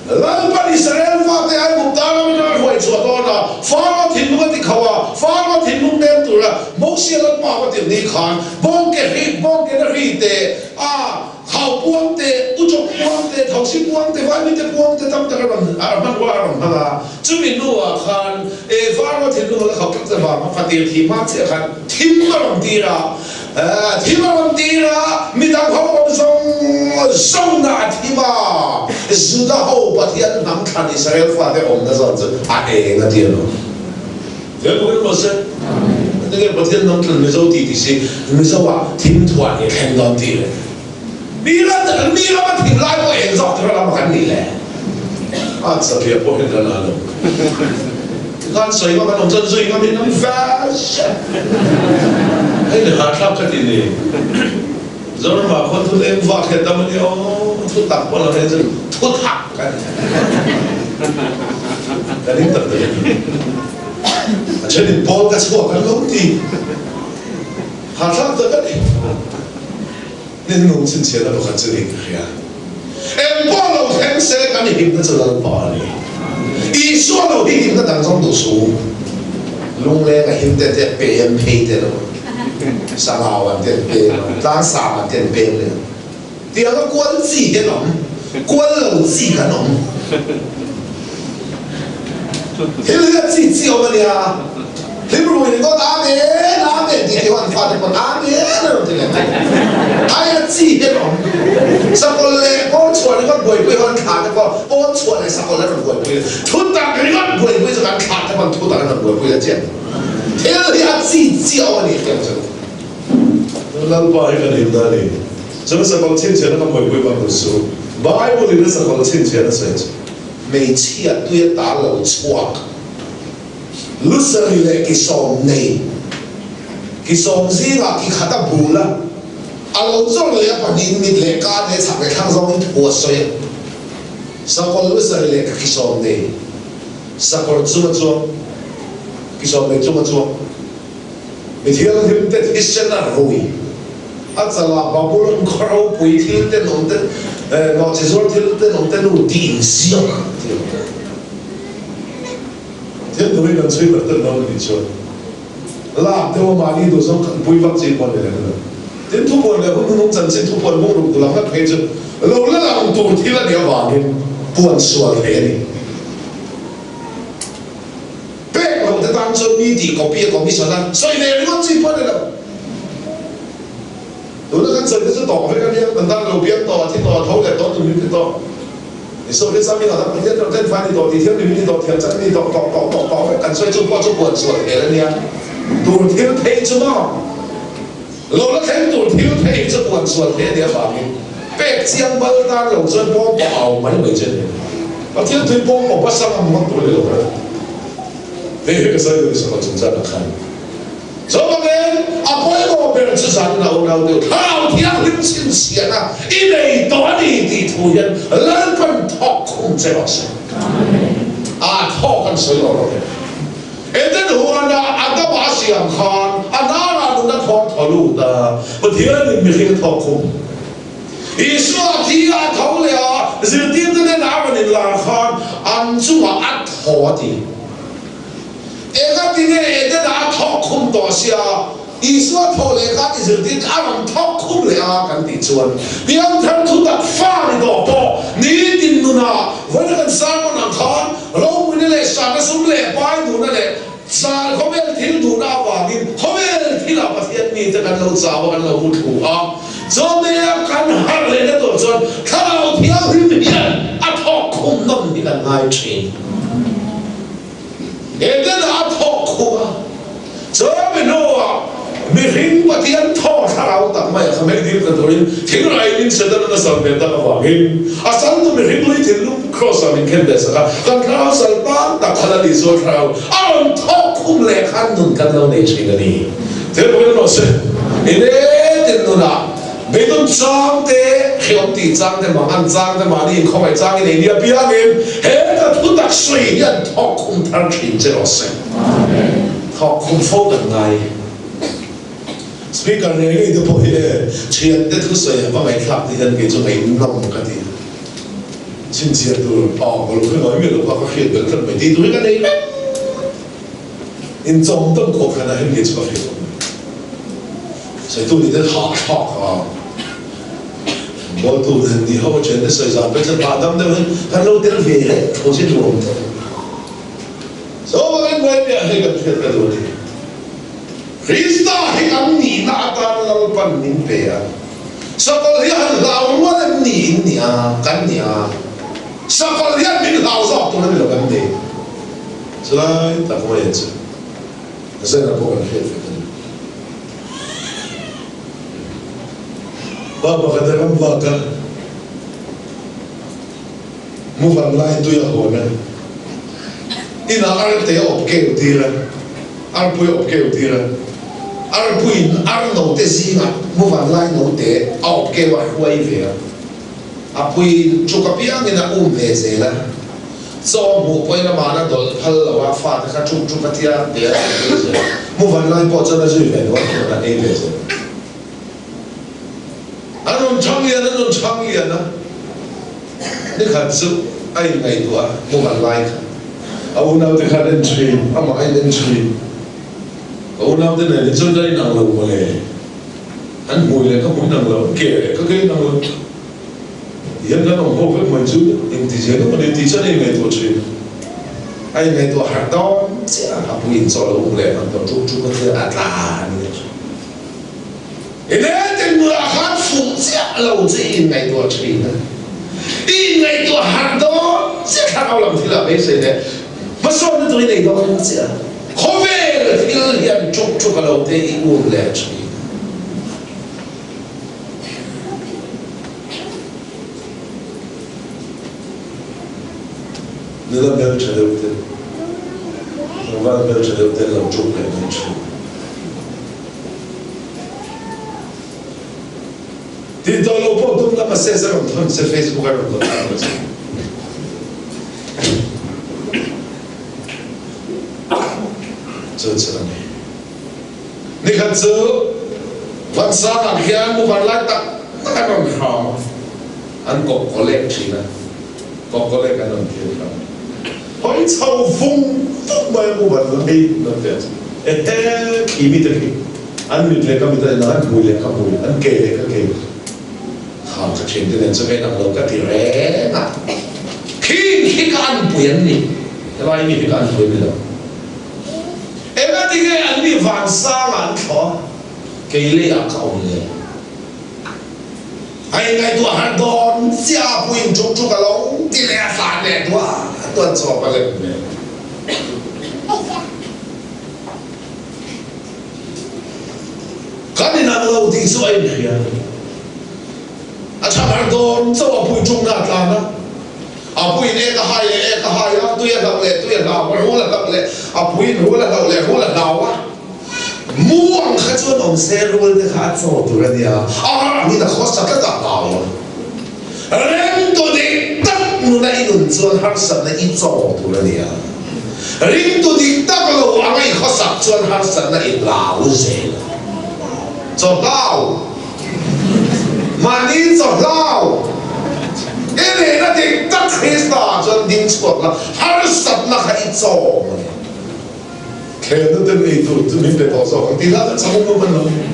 Lalpan Israel fate Aigupta ram atanga hruai chhuah dawn a, Faro thinlung a ti kho a, Faro thinlung nem tura Mosia Lalpa va tirh ni khan bawngke hri, bawngkena hri te, a khau puang te, uchawk puang te, thosi puang te, vaimite puang te tam tak a rawn a hmanrua a rawn hmang a. Chumi hnuah khan e Faro thinlung a la kho tlat avanga fatir thi hma chiah khan thim a rawn tir a. Thim a rawn tir a, midang ho awm zawng zawngna a thim a, Juda ho Pathian hnam thlan Israel fate awmna zawn chu a eng a ti a lo. Thil pawhin maw se, tinge Pathian hnam thlan Mizo tih ti si, Mizo ah thim thuah ni thleng dawn tih le. Mi ram mi ram a thim lai pawh eng zawk tura lam kan nih le. A satliah pawh hian kan ah lo. Tikhan sawi ngam an awm chuan zui ngam in an fashion. Hei le hahthlak ka ti ni. Zoramah khuan thu eng vak hian tam a ni aw, thu tak pawh lang hian chu thu thak kan ni. Ka ning tak tak a ni. A then in pawl ka chhuak an lo ti. Hahthlak tak a ni. Ningnung chhinchhiahna pakhat chu niin ka hria. Eng pawh lo thleng se kan i himna chu Lalpa a ni. Isua lo hi himna dang zawng duh suh. Lungleng a him te te a pem phei te lo. Sangau an te an pem a, tlangsam an te an pem leh a. Tiang a kual chi hi an awm, kual lo chi kan awm. Thil hi a chi chi awm a nia. Hlim rui ringawt Amen, Amen tih te ho an fate pawn Amen a rawn ti leh mai. Ai a chi hi an awm. Sakawlh leh pawn chhuah ringawt buaipui ho an thlah te pawh pawn chhuah leh sakawlh an rawn buaipui leh. Thutak ringawt buaipui chu kan thlah te pawn thutak an rawn buaipui leh chiah. Thil hi a chi chi awm a ni tiang chu. Lalpa hi kan himna a ni. Chuan sakawlh chhinchhiahna ka buaipui vak lo chu. Bible in a sakawlh chhinchhiahna sawi chu. Hmeichhia tuia ta lo chhuak. Lusari leh kisawm nei. Kisawm zingah ki khat a bul a, a lo chawr leh a pahnihin mit leh ka leh chhak leh thlang zawngin thu a sawi a. Sakawr lusari leh ka kisawm nei. Sakawr chunga chuang, kisawm nei chunga chuang. Mi thianghlim te thisen a rui. A chalah Babulon khaw ropui thil tenawm te, nawhchi zuar thil tenawm te nu tih inziak tih a awm. Thil turin an chhui ber tel dawn a nih chuan lak deuh a mahni duh zawng khan pui vak chi pawh a ni lem lo. Tin, thupuan leh hun hnung chanchin thupuan bung ruk duh lam ngat phei chu lo la lang tur thil a nih avangin puan sual thei a ni. Pek loh te tan chuan mi tih copy a commission a sawi ve ringawt chi pawh a ni lo. Tuna kan sawi te chu tawng vek a nia, kan tan lo piang tawh a, thi tawh a, tho leh tawh a, nun min ti tawh. Isua Krista min a dang Pathian rawh tlenfai ni tawh, tithianghlim ni tawh, thiamchak ni tawh, tawh tawh tawh tawh vek kan sawi chu pawh chu puan sual hmel a nia. Tur thil thei chu maw? Lo la thleng tur thil thei chu puan sual hmel a nih avangin pek chiang bal tan lo chuan pawm pawh a awm mai mai che ni. Pathian tui pawm pawh pasal a hmu tur a ni lo reng. Hei hi ka sawi duh Isua chungchang a khan. Chuvangin, a pawimawh ber chu zan lo lo deuh thlarau thianghlim chhinchhiahna i nei tawh a ni tih thu hian Lalpan thawk khum che rawh se. A thawk an sawi lo rawh le. Eden huana Adama a siam khan a hnarah nuna thawn thaw lut a, Pathianin mihring a thawk khum. Isua thi a tho leh a, zirtirte nen a rawn inlar khan an chungah a thaw a ti. Engati nge Eden-ah a thawk khum tawh sia, Isua thawh leh khan i zirtir a rawn thawk khum leh a kan tih chuan piangthar thutak fa ni tawh pawh nitin nunah vawiin kan sermon ang khan ropuina leh sahna sum leh pai duhna leh zar khawvel thil duhna avangin khawvel thilah Pathian mite kan lo chau a kan lo mu thlu a chawhmeh kan harh lehna tur chuan Thlarau Thianghlim hian a thawk khum nawm hi kan ngai thin. Eden-ah a thawk khum a, chumi hnuah mihring Pathian thaw thlarau tak mai a kha mei dil ta turin thingrai in Satan-an a sal ve tak avangin a saltu mihring lui thinlung Kraws-ah min khen ve sak a, kan thlarau sal tan tak khan a ni chu a thlarau a rawn thawk khum leh khan nun kan lo nei thin a ni. Thil pawhin rawh se, i netin nunah Beidawng chang te, hreawm tih chang te, mangan chang te, mahni inkhawngaih chang in ei nia piangin he ka thutak sawi hian thawk khum thar thin che rawh se. Thawk khum fo kan ngai. Speaker ngei ngei te pawh hi e thian te thusawi a va ngaihthlak te hian kei chu ngaihnawm ka ti. Chhinchhiah tur a awm lo kha ngawi miah lo kha ka hriat belh tlat mai tih tur hi ka nei vek. Inchawm tawn khawp hran ah hian kei chu ka hriat awm mai. Sawitu nih te hah thlak a, bawltu nen ni ho a thian te sawi zan pawh chuan hahdam deuh hian kan lo tel ve reng tho che nuam tawh. Chuvangin Buaipia hei kan hriat ka duh a ni. Krista hi kan nihna atan Lalpan min pe a, sakawlh hi han hlau rual em ni in ni a, kan ni a, sakawlh hian min hlau zawk tur a ni lo kan ni. Chulai tak mai chu Zena pawh kan hriat vek a ni. Pa pakhat a ram vak a, mu van lai tui a hawn a, inah arte a awp keu tir a, arpui a awp keu tir a, arpuiin ar note zingah mu van lai note a awp keu a hruai ve a, a pui tuk apiangin a um ve zel a. Chaw hmuh pawhin amahna dawlh phal lo a, fate kha ṭuk ṭuk a tia te a ti ei zel. Mu van lai pawh chuan a zui ve lo a, tun a ei ve zel. A rawn chhang lian, a rawn chhang lian a, nikhat chu a inngaihtuah a, mu van lai kha a unaute khan en ṭhin, amah a in en ṭhin. Ka unaute nen hi chuan ka inang lo mawle, an hmui leh ka hmui inang lo, an ke leh ka ke inang lo. Hian kan awm ho vek mai chu engtizia deuh a ni tih chuan a inngaihtuah thin. A inngaihtuah harh dawn chiah a, a puiin chaw lo um leh hman tawh ṭuk ṭuk a thil a tla a ni a thin. I lete nula khan fuh chiah lo chu i inngaihtuah thin a, i inngaihtuah harh dawn chiah thlarau lam thil ah beisei leh hmasawnna tur i nei dawn chiah a, khawvel thil hian ṭuk ṭuk a lo te i um leh thin. Nula hmeltha deuh te, tlangval hmeltha deuh te an lo ṭuk leh mai ṭhin. Tih tawh loh pawh tum la message a rawn thawn che Facebook a rawn thawn tawh che. Chu chu a ni. Nikhat chu Vansangah hian muvan lai tak tak an rawn hram a, an kawp kawlek thin a, kawp kawlek an rawn thil hram. Hawi chho vung vung mai a muvan lam hi an ti a, ehe khi mite khi an mit leh ka mit a inang, an hmui leh ka hmui, an ke leh ka ke. Kham ka thin te nen chu ka inang lo ka ti reng a, khing khi ka anpui an ni, helai mi hi ka anpui a ni lo. Engati nge an ni vansangah an thlawh a, kei leiah ka awm le? A inngaihtuah harh dawn chiah a, puiin ṭuk ṭuk a lo ti leh a, tlan leh duah duah chawp a lem hmel. Kan inang lo tih chu a inhria. A chhang harh dawn chauh a, pui ṭukna a tlan a. A puiin ek a hai leh ek a hai a, tui a hlauh leh tui a hlau a, rul a hlauh leh a puiin rul a hlauh leh rul a hlau a. Mu ang kha chuan awm se rul te kha a chaw tur a nia, a har angin a khawsa tlat a hlau a. Ringtu dik tak nuna i nun chuan harsatna i chaw tur a nia. Ringtu dik tak lo anga i khawsak chuan harsatna i hlau zel a. Chaw hlau. Mahni chawhlau i nihna dik tak Krista ah chuan ding chhuak la, harsatna kha i chawm a ni. Thlehna ten ei tur chu min pe tawh zawk ang tih lah kha chang ngam an lo ni.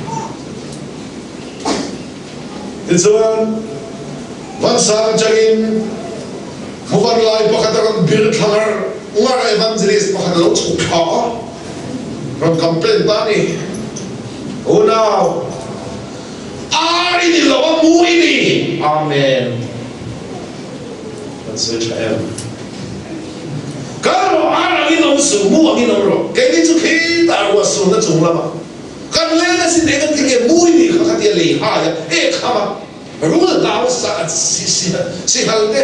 Tichuan, Vansang atangin Muvan lai pakhat a rawn bir thla ngar ngar a, evangelist pakhat a lo chhuk thla a, rawn campaign ta a ni. Unau, ar i ni lo a, mu i ni. Amen. Kan sawi tha em? Kal rawh, ar angin awm suh, mu angin awm rawh. Keini chu khitah ruah surna chung lamah kan leng asin eng an ti nge mu i nih kha khatia lei hai a, ek ham a, rul hlau a, sihal te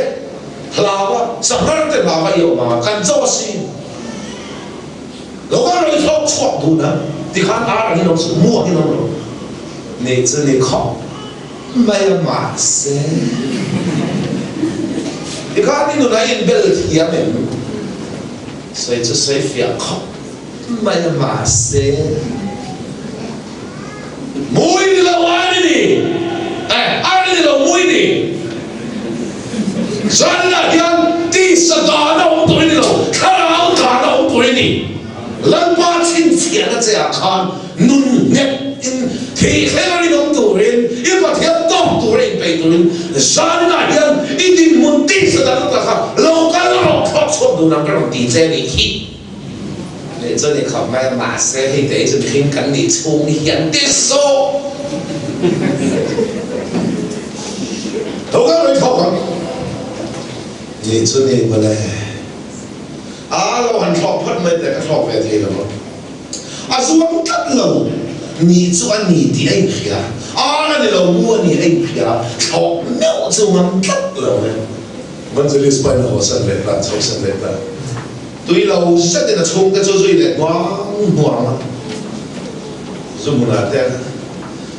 hlau a, sanghar te hlau a i awm ang a, kan cho asin. Lo kal rawh i thlawk chhuak dun a, tikhan ar angin awm suh, mu angin awm rawh. Nih chu ni khawp mai a mahse tikhan i nun a inbel thiam em? Sawi chu sawi fiah khawp mai a mahse mu i ni lo ar i ni, eh ar i ni lo mu i ni. Zanah hian tisa dan a awm tur i ni lo, thlarau dan a awm tur i ni. Lalpa chhinchhiahna che ah khan nun nghet in thih thleng a rinawm turin, i Pathian tawk tura inpeih turin zanah hian i dinhmun tisa dan a kha lo kal rawh, thlawk chhuak dun ang ka rawn ti che a nih hi. Leh chuan i khap mai a, mahse hei te hi chu mihring kan nih chhung hian ti suh. Tho ka rawi thawk ang. Ni chu ni mawle. A lo han thlawk phawt mai teh ka thlawk ve thei lo a. A zuam tlat lo. Ni chu a ni tih a inhria. Ar a ni lo, mu a ni a inhria. Thlawk meuh chu ngam tlat lo e. Evangelist pain a hawsan leh ta, chhosan leh ta. Tui lo zetin a chhungte chu zui leh hnuang hnuang a, zu hmunah te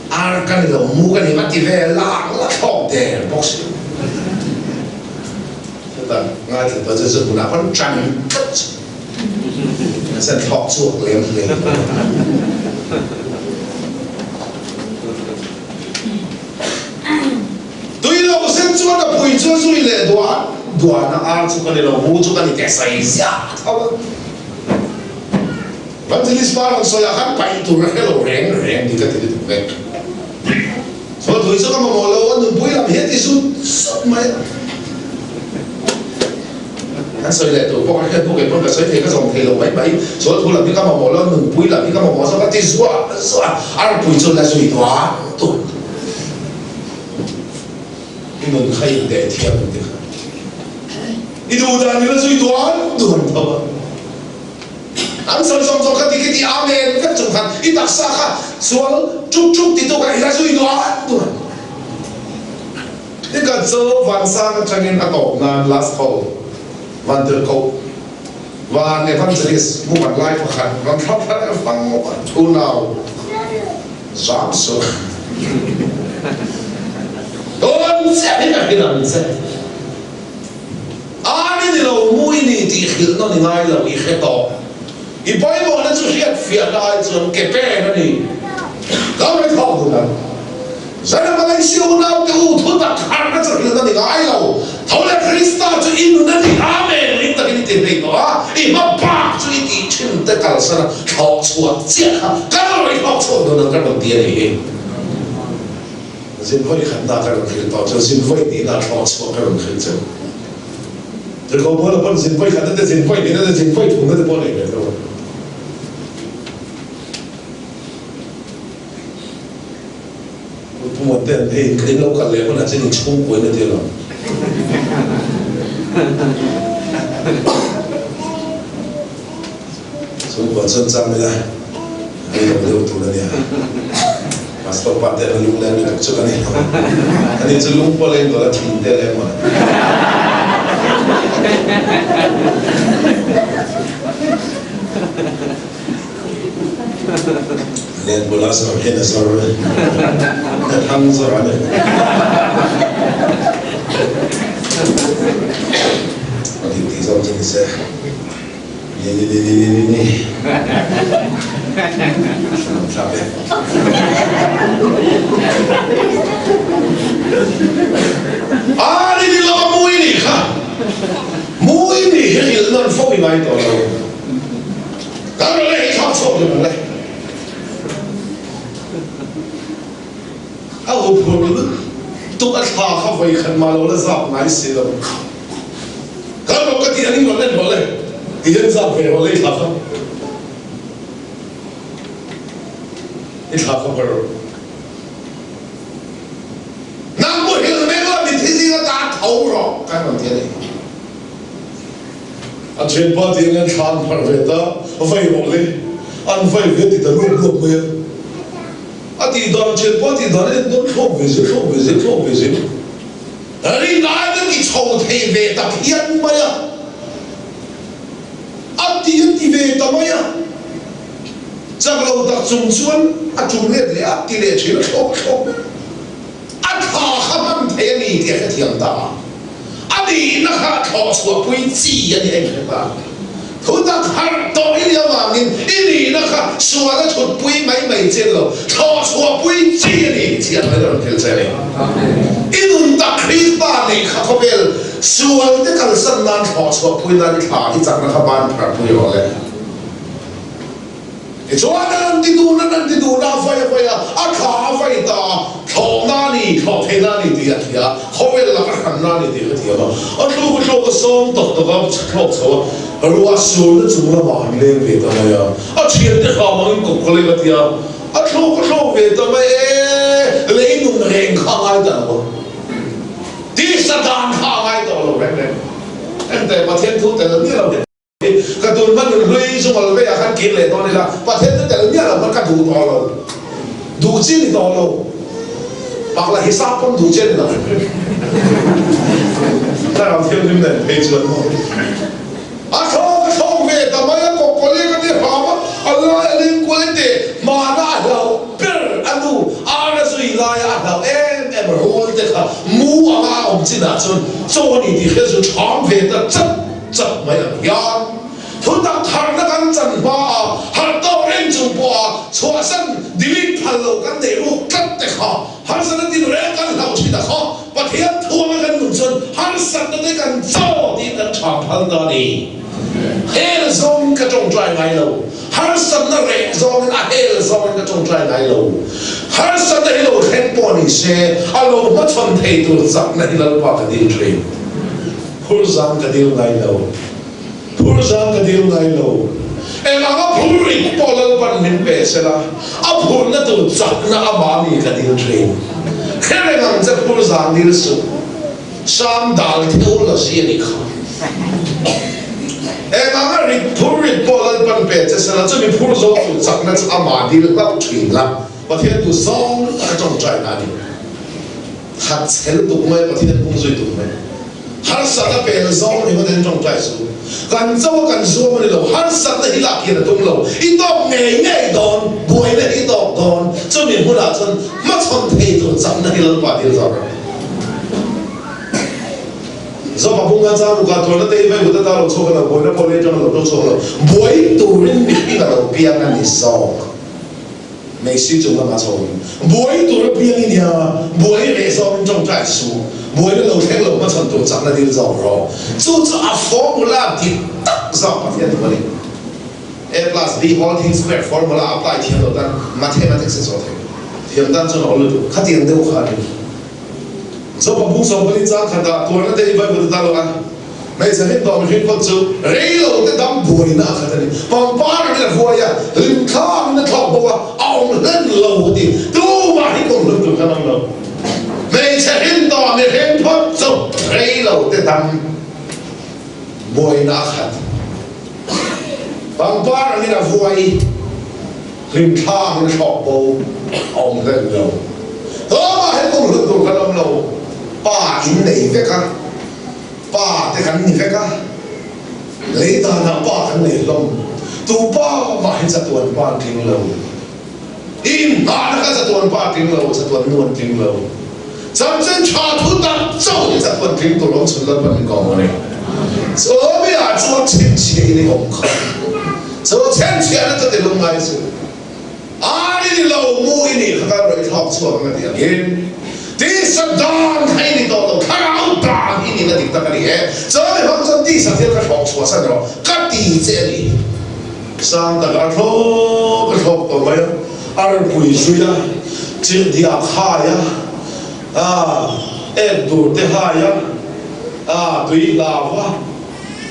ar ka ni lo, mu ka ni va ti ve lang la thlawk der bawk si. Chuta ngaithla pa chu chu hmunah khan ṭan tlat chu a sen thlawk chhuak lem hle. Tui lo sen chuan a pui chu a zui leh duan duan a, ar chu ka ni lo, mu chu ka ni teh sawi ziah tho a. Evangelist pa rawn sawi ah khan paih tur a hre lo reng reng ni ka ti lutuk vek. Chuan tui chu ka mamawh lo, a nunpui lam hi a ti zut zut mai a. Kan sawi leh tur pawh ka hriat hnu kei pawn ka sawi thei ka zawm thei lo mai mai. Chuan thu lam hi ka mamawh lo, nunpui lam hi ka mamawh zawk a ti zuah zuah a, arpui chu la zui duan tur. I nun kha in deh thiam ang ti kha. I duh dan i la zui duan duan tho a. An sawi zawng zawng kha ti khi ti amen vek chung khan i taksa kha sual chuk chuk ti tu kha i la zui duan duan. I ka chu vansang atangin a tawp nan last call van tirhkoh van evangelist mu van lai pakhat van thlap thar e fang unau zam suh dawn chiah hi ka hrilh ang che Ar i ni lo mu i ni tih hrilh nawn i ngai lo i hre tawh i pawimawhna chu hriat fiah lai chuan ke pen a ni. Ka rawn thawk dun ang. Zan Malaysia unaute u thu tak harhna chu hrilh nawn i ngai lo. Tho leh Krista chu i nun a ni. Amen! Ring takin i ti hlei tawh a, i hma bak chu i tih thin te kalsan a thlawh chhuah chiah kha ka rawn thawk chhuak dun ang ka rawn ti a ni hi. Zin vawi khatna ka rawn hrilh tawh chu zin vawi hnihna thlawh chhuah ka rawn hrilh che u. Tirhkoh Paula pawn zin vawi khatna te, zin vawi hnihna te, zin vawi thumna te pawh a nei ve tho a. Pu Muante an hei in lo kal leh hunah chuan in chhungkuain a ti alawm. Chhungkua chuan chang ila rei lo deuh tur a nia. Pastor pa te an lung leng lutuk chu ka ni lo. Ani chu lung pawh leng dawn a thin te leng maw. Len bula zawr hian a zawr a thang zawr a ni. A dik tih zawng chu ni se. Ni ni ni ni ni ni ni. Hranam thlak e. A ni ni lo a mui ni kha. Mui ni hi hrilh nawn fo i ngai tawh lo. Kan rawn le hi thlak chhuak duh ang le. A huphurh lutuk a thla kha vawi khat mah lo la zap ngai si lo. Kal rawh ka tih a ning rawn en rawh le ti hian zap ve rawh le i thla kha i thla kha ber rawh. Nang muhil meng la mithi zinga ta tho rawh kan rawn ti a ni. A thianpa ti hian thla an pharh ve ta vai rawh le an vai ve ti ta luap luap mai a. A tih dan thianpa tih dan a en dawn thlawk ve zel thlawk ve zel thlawk ve zel. Rinai ka ti chho thei ve ta phian mai a, a ti a ti ve ta mai a, chak lo tak chung chuan a tum let leh a ti leh thin a thlawk a thlawk mai a, a thla kha hman thei a ni tih a hrethiam ta a, a nihna kha a thlawh chhuah pui chi a ni a inhre ta. Thutak harh tawh i nih avangin i nihna kha sual a thutpui mai mai chin lo, thlawh chhuahpui chi a ni tih ang in a rawn thil che a ni. I nun tak Krista neih kha khawvel sual te kalsan nan thlawh chhuahpui nan i thla i chakna kha ban pharhpui rawh le. Tichuan an an ti dun an an ti dun a, a vai a vai a, a thla a vai ta a, thlawhna a ni, thlawh theihna a ni tih a hria a, khawvel laka hranna a ni tih ka thiam a, a thluk a thluk a sawm tak tak a, thlawk chho a, ruah surna chung lamah an leng ve ta mai a, a thiante hram angin kawp ka leng a tia, a thluk a thluk ve ta mai e, lei nun reng kha a ngai ta lo a, tisa dan kha a ngai tawh lo reng reng, engteh Pathian thu tel miah lo. Ka tun hma nun hlui chu ngol veiah khan kir leh dawn ila, Pathian chu tel miah lo khan ka duh tawh lo, duh chi ni tawh lo, pakla hisap pawn duh chi a ni lo. Thlarau Thianghlim nen phei chuan maw a thlawk a thlawk ve ta mai a, kawkawli ka ti hram a, a lai a ling kual in teh hmana a hlauh ber a nu ar a zui laia a hlauh em em rul te kha mu anga a awm. lam chinah chuan chaw a ni tih hriat chu ṭham ve ta chat chat mai ang hian. Thutak harhna kan chan hmaah harh tawk reng chung pawha chhuahsan delete phal lo kan neih ruk tlat te kha harsatna tin reng kan hlauh thin a kha Pathian thuanga kan nun chuan harsatna te kan chaw tiin kan ṭham phal ta a ni. Hel zawngin ka ṭawngṭai ngai lo. Harsatna reh zawngin a hel zawngin ka ṭawngṭai ngai lo. Harsatna hi lo thleng pawh ni se a lo hmachhawn thei tur chakna hi Lalpa ka dil ṭhin. Phur zang ka dil ngai lo. Phur zang ka dil ngai lo. Eng anga phur rik pawh Lalpan min pe sela, a phurna tur chakna amah mi ka dil thin. Khereng ang che phur zang dil suh. Sam dal theology a nih kha. Eng anga rik phur rik pawh Lalpan pe che sela, chumi phur zawk tur chakna chu amah dil hlauh thin la, Pathian tu zawng taka tawngtaina a ni. Khat chhel tuk mai, Pathian pung zui tuk mai. Harsatna pel zawng ni hawt in tawngtai su. Kan cho a kan zuam a ni lo, harsatna hi lak hian a tum lo. I tawk ngei ngei dawn, buaina hi i tawk dawn. Chumi hmunah chuan hmachhawn thei tur chakna hi Lalpa dil zawk a ni. Zopa bunga chang rukah tuarna te hi vaivut ata lo chhuak a lo, buaina pawh lei atang a lo to chhuak lo. Buai turin mihring a lo piang a ni zawk. Messi chung lama chho in buai tur a piang i nia, buai reh zawngin tawngtai suh, buaina lo thleng lo hmachhawn tur chakna dil zawk rawh. Chu chu a formula dik tak zawk Pathian thu a ni. A plus B whole thing square formula apply thiam lo tan mathematics a chaw thei. Thiam tan chuan a awl lutuk. Khatiang deuh kha a ni. Zopa buk 14 chang khatah tuarna te hi Bible ta lo a. Hmeichhe hlim tawh mihring phawt chu rei lo te dam buaina a khat a ni. Pangpar angin a vuai a, hlim thlangin a thlawk bawk a, a awm hlen lo a ti. Tumah hi kum hlun tur khan awm lo. Hmeichhe hlim tawh mihring phawt chu rei lo te dam buaina a khat. Pangpar angin a vuai, hlim thlangin a thlawk bo, a awm hlen lo. Tumah hi kum hlun tur khan awm lo. Pa in nei vek a. Pa te kan ni vek a, lei danah pa kan nei hlawm. Tu pa mah hi chatuan pa an tling lo. I inhmahna kha chatuan pa a tling lo, chatuan nu an tling lo. Chanchin tha thu tak chauh hi chatuan tling tur awm chhun Lalpan min kawm a ni. Chu mi ah chuan chhinchhiah in i awm kha. Chu chhenchhiahna chu ti lungngai chu. Ar i ni lo, mu i nih kha kan rawn i thlawk chhuak ang a ti angin tisa dan kha i ni tawh lo, thlarau dan i nihna dik tak a ni e. Chuan mi hmang chuan tisa thil kha thlawk chhuah san rawh ka ti che a ni. Sang tak a thlawk a thlawk tawh mai a, a rawn pui zui a, chirhdiak hai a, ek dur te hai a, tui hlau a,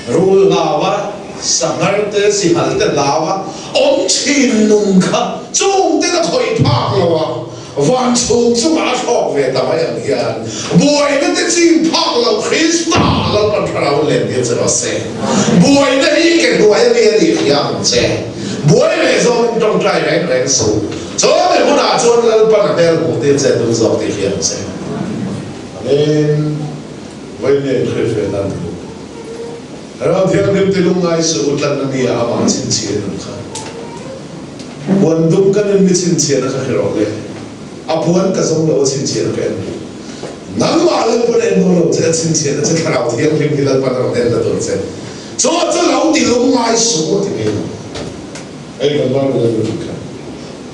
Rul hlau a, sanghar te, sihal te hlau a, awm thin nun kha chung ten a khawih phak lo a, van chhung chungah a thlawk ve ta mai ang hian buaina te chim phak lo Krista Lalpan Thlarau in len tir che rawh se. Buaina hi ke hnuai a mi a nih hria ang che. Buai leh zawngin tawngtai reng reng suh. Chuan i hunah chuan Lalpan a hmel hmuh tir che tum zawk tih hria ang che. Amen. Vawiin in hrilhfiah dan thu. Ram Thianghlim ti lungngai suh u tlan a nia amah chhinchhiah in an kha. Puan dum kan in mi chhinchhiahna kha hre rawh le. A puan ka zawng lo a chhinchhiahna ka en duh. Nangmah Lalpan a en dawn lo che a chhinchhiahna che Thlarau Thianghlim hi Lalpan a rawn en la tur che. Chu chu lo ti lungngai suh u a ti mai lo. Hei kan Bible a lut kha.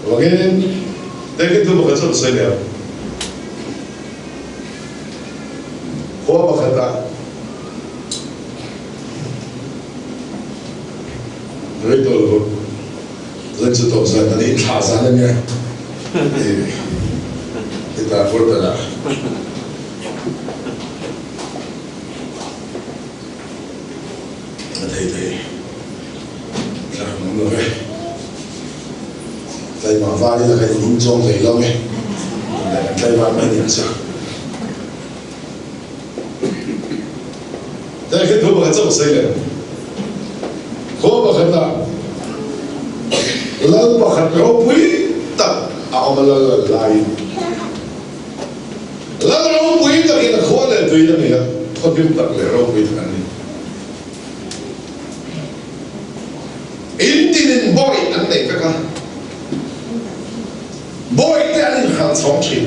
Vangin David thu pakhat chu ka sawi leh ang. Khua pakhatah rei tawh lo zan chu tawp zan a ni, thla zan a nia i ta portal ah. A thei thei thla kan awm lo ve. Tlaimah var ila ka inhung chuang hlei lo e. Tunlai kan tlaivar mai nia chu. Hei khi thu pakhat chauh sawi leh. Khaw pakhatah lal pakhat ropui tak a awm a lal lal laiin lal ropui takin a khua leh tui a nei a, khaw hlim tak leh ropui tak an ni. In tinin bawih an nei vek a, bawih te an inhralh chhawng thin.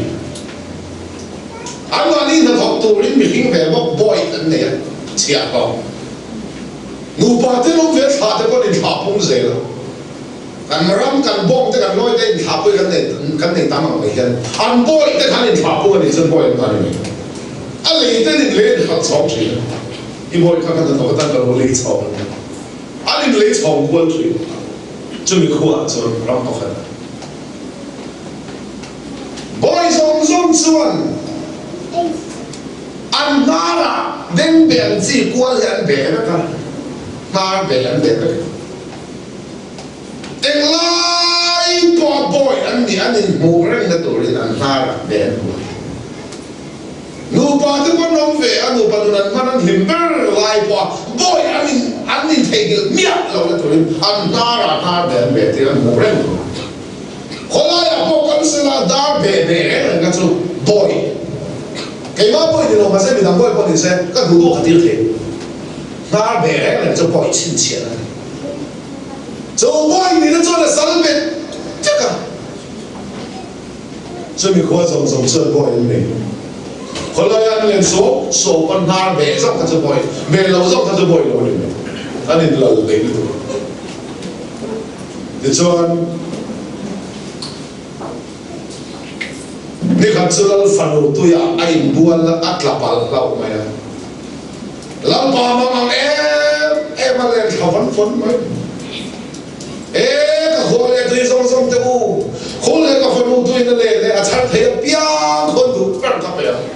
Anmahni hnathawk thawk turin mihring ve bawk bawi an nei a, chhiahhlawh. Nupa te lawm ve thla te pawh an inthlah pung zel a. Kan ram, kan bawng te, kan lawi te inthlah pui kan nei kan nei tam ang mai hian an bawi te khan inthlah pung a nih chuan bawi an tan a ni. A lei ten in lei inhralh chhawng thin a, i bawi kha ka hnathawk atan ka lo lei chhawng a ni. An in lei chhawng kual thin. Chumi khuaah chuan ram pakhat bawi zawng zawng chuan an hnarah beng beh an chi kual hi an beh vek a, hnar beh an beh vek. Englai pawh bawi an nih an inhmuh rengna turin an hnar ah beh an hmu. Nupa te pawn awm ve a, nupa nun an hman an hlim ber lai pawh a bawi an in an intheihnghilh miah lohna turin an hnar ah hnar beh an beh tir an hmuh reng tur. Khawlaiah pawh kal sela dar beh beh reng reng kha chu bawi keimah bawi ni lo mahse midang bawi pawh ni se ka duh duh ka tir thei. Hnar beh reng reng chu bawi chhinchhiah a ni. Chu bawi nihna chuan a sal bet vek a. Chumi khua zawng zawng chuan bawi an nei. Khawlaia an len sawp sawp a hnar beh zawk kha chu bawi, beh lo zawk kha chu bawi lo a ni mai. An inlal daih lutuk a. Tichuan, nikhat chu Lal fanu tuiah a inbual a, a tla palh hlauh mai a. Lalpa mang ang em em a len thla vawn vawn mai. E ka khual leh tui zawng zawng te u, khul leh ka fanu tuin a len e, a chhar thei apiang khawn duh ber ka pe ang.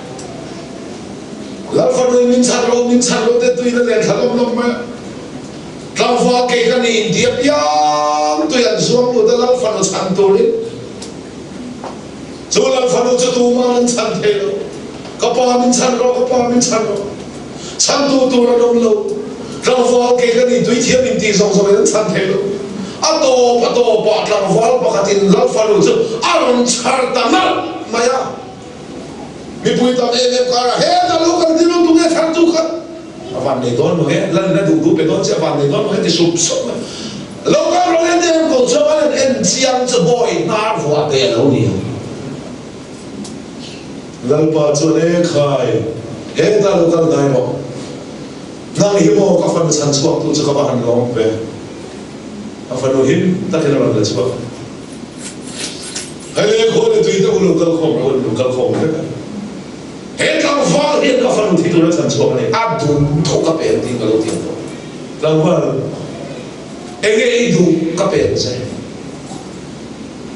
Lal fanu in min chhar lo, min chhar lo te tuin a len thla lawm lawm mai a. Tlangval kei ka ni inti apiang tui an zuang lut a Lal fanu chhan turin. Chu Lal fanu chu tuman an chhan thei lo. Ka pa min chhan rawh, ka pa min chhan rawh. Chhantu tur an awm lo. Tlangval kei ka ni tui thiam in tih zawng zawng in an chhan thei lo. A tawp a tawpah tlangval pakhatin Lal fanu chu a rawn chhar ta nalh mai a. Mipui tam em em karah hetah lo kal ti lo tunge chhantu kha a van nei dawn mange, Lal in a duh duh pe dawn che a van nei dawn mange ti sup sup mai. Lo kal rawh en em ko chuan an en chiang chu bawi hnar vuah te a lo ni ang. Lalpa chuan, E khai, hetah lo kal hnai maw? Nang hi maw ka fanu chhan chhuaktu chu ka va han lawm ve. A fanu him takin a rawn la chhuak. Hei le khaw le tui te u lo kal khawm rawh u, an lo kal khawm vek a. He tlangval hian ka fanu thi tura chhan chhuak a ni, a duh duh ka pe ang tiin ka lo tiam tawh. Tlangval, enge i duh ka pe ang che?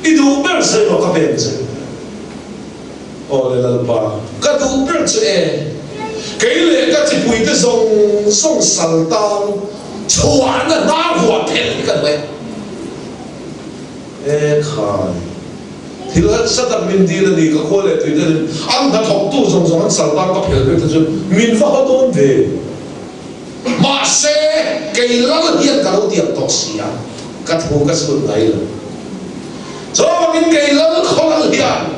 I duh ber sawi rawh ka pe ang che. Aw le Lalpa, ka duh ber chu e, kei leh ka chipuite zawng zawng sal tang chhuahna hnar huah phelh hi ka duh e. E khai, thil harsa tak min dil a ni, ka khua leh tuite nen an hnathawktu zawng zawng an sal tang ka phelh vek te chu min va haw dawn ve. Mahse, kei lal hian ka lo tiam tawh si a, ka thu ka chhun ngai lo. Chuvangin kei lal khaw lal hian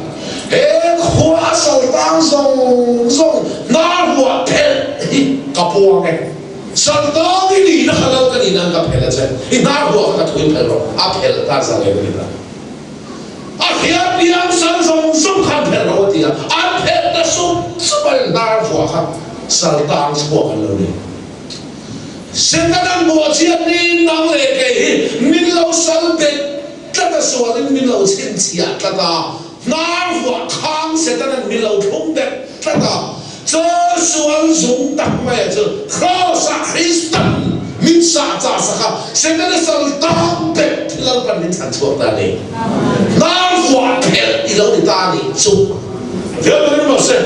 he khua a sal tang zawng zawng hnar huah phelh hi ka puang e. Sal tang i nihna kha lal ka nih nan ka phelh a che, i hnar huah kha ka thu in phelh rawh, a phelh ta zang em ni ta. A hriat piang sal zawng zawng khan phelh rawh a ti a, an phelh ta sup sup a, hnar vuah kha sal tang chhuak an lo ni. Setana'n bawhchhiat niin nang leh kei hi min lo sal bet tlat a, sualin min lo chhinchhiah tlat a, hnar vuah khang Setana'n min lo thlung bet tlat a, Chaw sual zung tak mai a chu Kraws-ah Kristan min sah chah sak a, Setana sal tang bet hi Lalpan min chhan chhuak ta a ni. Hnar vuah phelh i lo ni ta a nih chu. Fiah takin rawh se.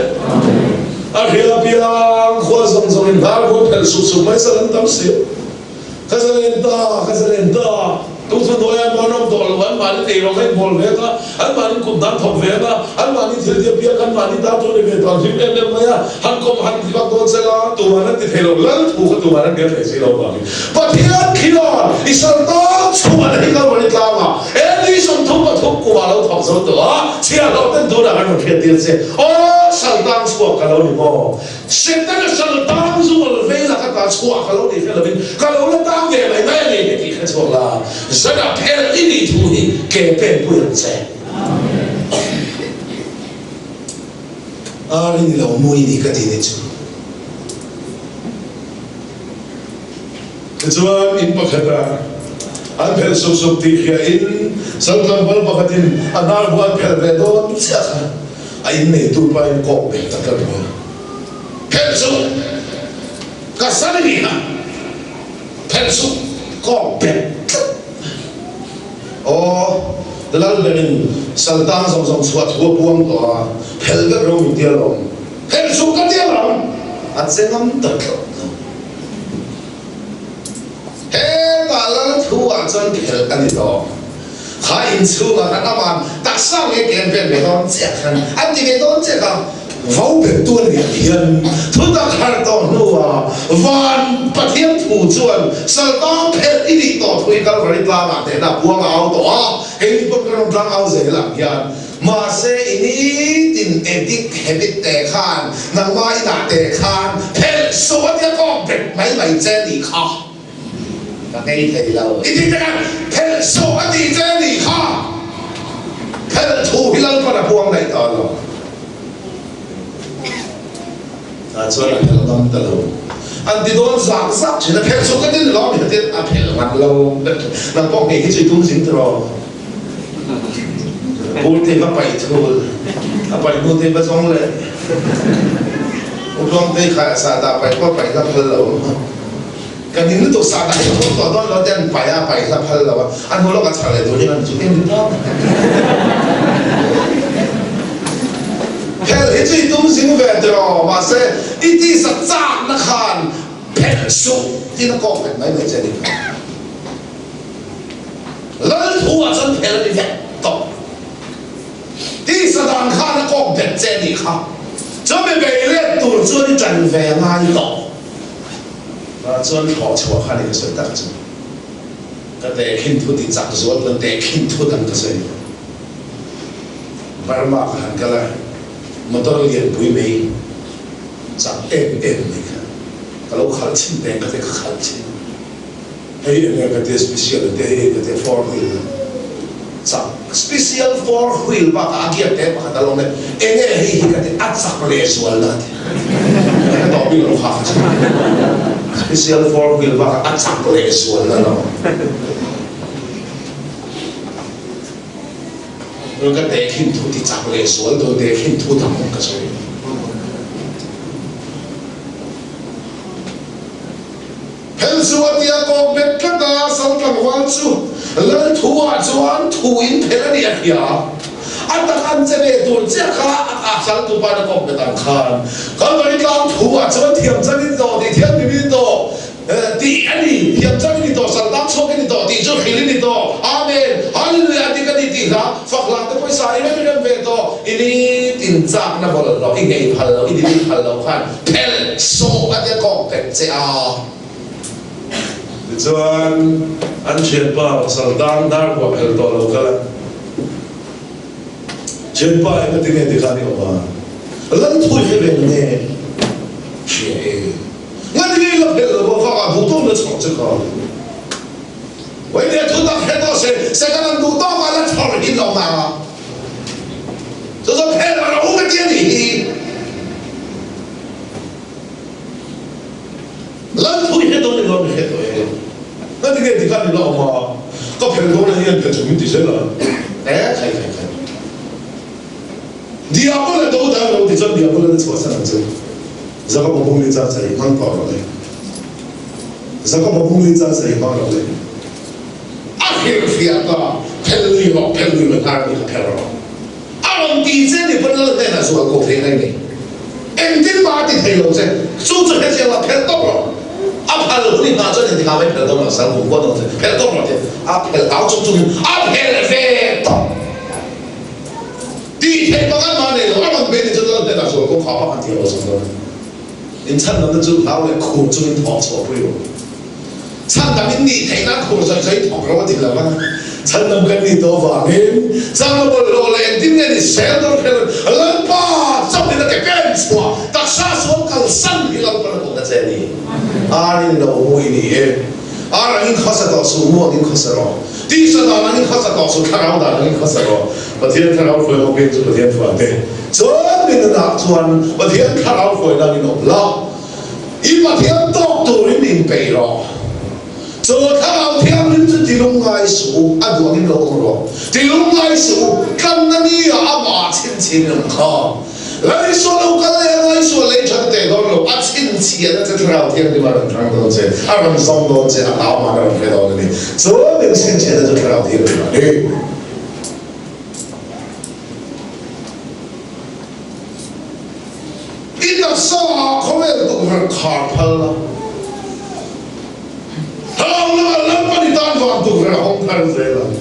A hria piang khua zawng zawngin hnar vuah phelh sup sup mai sal an tam si. Ka zalen ta, ka zalen ta. Tuthla hnuaiah an awm tawh lo, anmahni ei rawng a inbawl ve ang a, anmahni kut dan thawk ve ang a, anmahni thil tia piak, anmahni tan thu a ni ve tawh, an hlim em em mai a, han kawm han ti vak dawn se la, tuman an ti thei lo, lal thu kha tuman an biak thei si lo avangin Pathian khian i sal tan chhuah na hi kal rawn i tlang a, he ni 33 kumah lo thawk zo tawh a, chhiahhlawh ten tunah kan rawn hriattir che, aw sal tang chhuak ka lo ni maw? Setana sal tang zual vei laka ta chhuah ka lo ni hre lovin ka lo la tang ve mai mai a ni hi tih hre chhuak la, zana phelh i nih thu hi ke pen pui ang che. Ar i ni lo, mu i ni ka ti ni chu. Tichuan in pakhatah an phelh sup sup tih hria in sal tlangval pakhatin a hnar bu an phelh ve dawn chiah kha a inneitu pa in kawk bel ta tlat mai a. Phelh suh! Ka sal i nih kha! Phelh suh! Kawk bel tlat mai. Aw, lal berin sal tang zawng zawng chhuah thu a puang tawh a, phelh vek ro min tia lawm. Phelh suh ka tia lawm! A che ngam ta tlat lo. Hetah lal thu ah chuan phelh a ni tawh. Kha inchhungah khan aman taksa nge ke an pen ve dawn chiah khan an ti ve dawn chiah kha. Vo bettu a nih hian thutak har tawh hnuah van Pathian thu chuan saltang phelh i nih tawh thu hi Kalvari tlangah hnehna puang a au tawh a, keini pawn kan rawn tlang au zel ang hian. Mahse i nitin addict habit te khan nangmah inah te khan phelh suh a tia kawk bet mai mai che nih kha ka ngei thei lo. I ti te khan phelh suh a ti che nih kha phelh thu hi Lalpan a puang daih tawh lo. Tah chuan a phelh ngam ta lo. An ti dawn zak zak thin a, phelh suh ka ti ni lo mi khatin a phelh ngam lo. Nang pawh ngei hi chu i tum zing tiraw? Purte va paih thul, a paih hnu te va zawng leh. Utluangtei kha sahdah paih pawh paih hla phal lo. Kan in lutuk sahdah hi thawm tawh dawn lo te an paih a, paih hla phal lo a, a hnu lawk a chhar leh tur hi an chu em tawp. Phelh hi chu i tum zing ve tiraw, mahse i tisa chakna khan phelh suh tiin a kawk vek mai mai che a ni kha. Lal thu ah chuan phel a ni vek tawh. Tisa dan khan a kawk bet che a nih kha. Chumi bei let tur chuan i ṭan ve a ngai tawh. Tah chuan thlawh chhuah kha ni ka sawi tak chu. Ka tehkhin thu ti chak zual chuan tehkhin thu dang ka sawi lo. Burma ka han kal a, motor lianpui mai chak em em mai kha ka lo khalh chhin teng ka ti ka khalh chhin. Hei enge ka tia special a tia hei ka tia four wheel chak special four wheel bakah a gear te pakhat a lo awm e enge hei hi ka tia a chak leh zual na a ti ka tawh bik lo kha kha chu special four wheel bakah a chak leh zual na lo ka tehkhin thu ti chak leh zual dawn tehkhin thu dang ka sawi. Hel chu a tia kawk bet tlat a, sal tlangval chu lal thu ah chuan thu in phelh a nih a hria. A tak an che ve tur chiah kha a sal tupa in a kawk bet ang khan Kalvari tlang thu ah chuan thiam chan i ni tawh tih thiam i ni tawh tih a ni, thiam chan i ni tawh, sal tang chhuak i ni tawh tih chu hrilh i ni tawh. Amen! Hallelujah! A dik a ni tih hla fak hla te pawisa i rem rem ve tawh. I nitin chakna bawlhhlawh i ngei phal loh, i delete phal loh khan Phelh sawh a tia kawk bet che a. Tichuan an thianpa pasal tan dar pawh a phelh tawh lo kal a, Thianpa eng ati nge tikhan i awm a? Lal thu i hre ve na nge? Hria e. Ngati nge i la phelh lo a vang ah duh tawk na chhawr che kha. Vawinia thu tak hre tawh se, Satan an duh tawk ah la chhawr hin lo na. Chu chu phelh a ro ka ti a nih hi. Lal thu i hre dawn ni lo, mi hre tawh e. Ngati nge tikhan i la awm a, ka phelh dawn a hian phelh chu min ti zel a. E khai khai khai. Diabol a do dan lo ti chuan Diabol a la chhuahsan ang che. Jakob a bung li chan sarih hmang tawh rawh le. Jakob a bung li chan sarih hmang rawh le. A hrilhfiah ta, phelh lui rawh, phelh lui rawh, hnar nih kha phelh rawh. A rawn ti che ni pawn lal hnenah zual ko thei ngai nei. Engtin mah a ti thei lo che, chu chu hetiang lah phelh tawp rawh. A phal hun i nghah chuan engtikah mai phelh dawn lo, sal kum kuat dawn che, phelh tawp rawh ti a phelh au chung chungin a phelh ve tawp. Tih theih pakhat mah nei lo, a rawn bei ni chuan lal hnenah zual ko kha pakhat thiam lo sam dawn a. Inchhandamna chu hlau leh khur chungin thawk chhuah pui rawh. Chhandam in nih theih nan khur zawi zawi thawk ro a ti lo a. Chhandam kan nih tawh avangin changna bawlhhlawh leh engtin nge ni sel dawn hre lo Lalpa chauhin a ke pen chhuah taksa sual kalsan hi Lalpan a kawhna che a ni. Ar in lo mui ni e. Ar angin khawsa tawh suh, mu angin khawsa rawh. Tisa dan angin khawsa tawh suh, thlarau dan angin khawsa rawh. Pathian thlarau hruai awm peng chu Pathian hruai te. Chuan mi nunah chuan Pathian thlarau hruai langin awm la. I Pathian tawk turin inpeih rawh. Chu thlarau thianghlim chu ti lungngai suh u, a duh angin lo awm rawh. Ti lungngai suh u, tlanna ni ah amah chhinchhin ang kha. Laisual lo kal leh a ngaisual lei tha teh dawn lo, a chhinchhiahna che thlarau thianghlim a rawn thlang dawn che, a rawn zawng dawn che, a tau man a rawn hre dawn a ni. Chuan in chhinchhiahna chu thlarau thianghlim a ni. I taksa ah khawvel tukverh khar phal la. Thlarau lama Lalpan i tan van tukverh a hawng thar zel ang.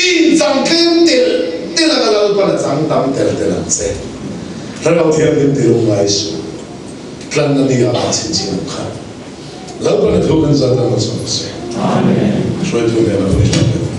I inchang tlem telh telh anga Lalpan a chang tam telh telh ang che. Thlarau Thianghlim ti lungngai suh. Tlanna ni ah a chhinchhin ang kha. Lalpan a thu kan zat ang a chawm se. Hruaitu hnenah vawi hla pek.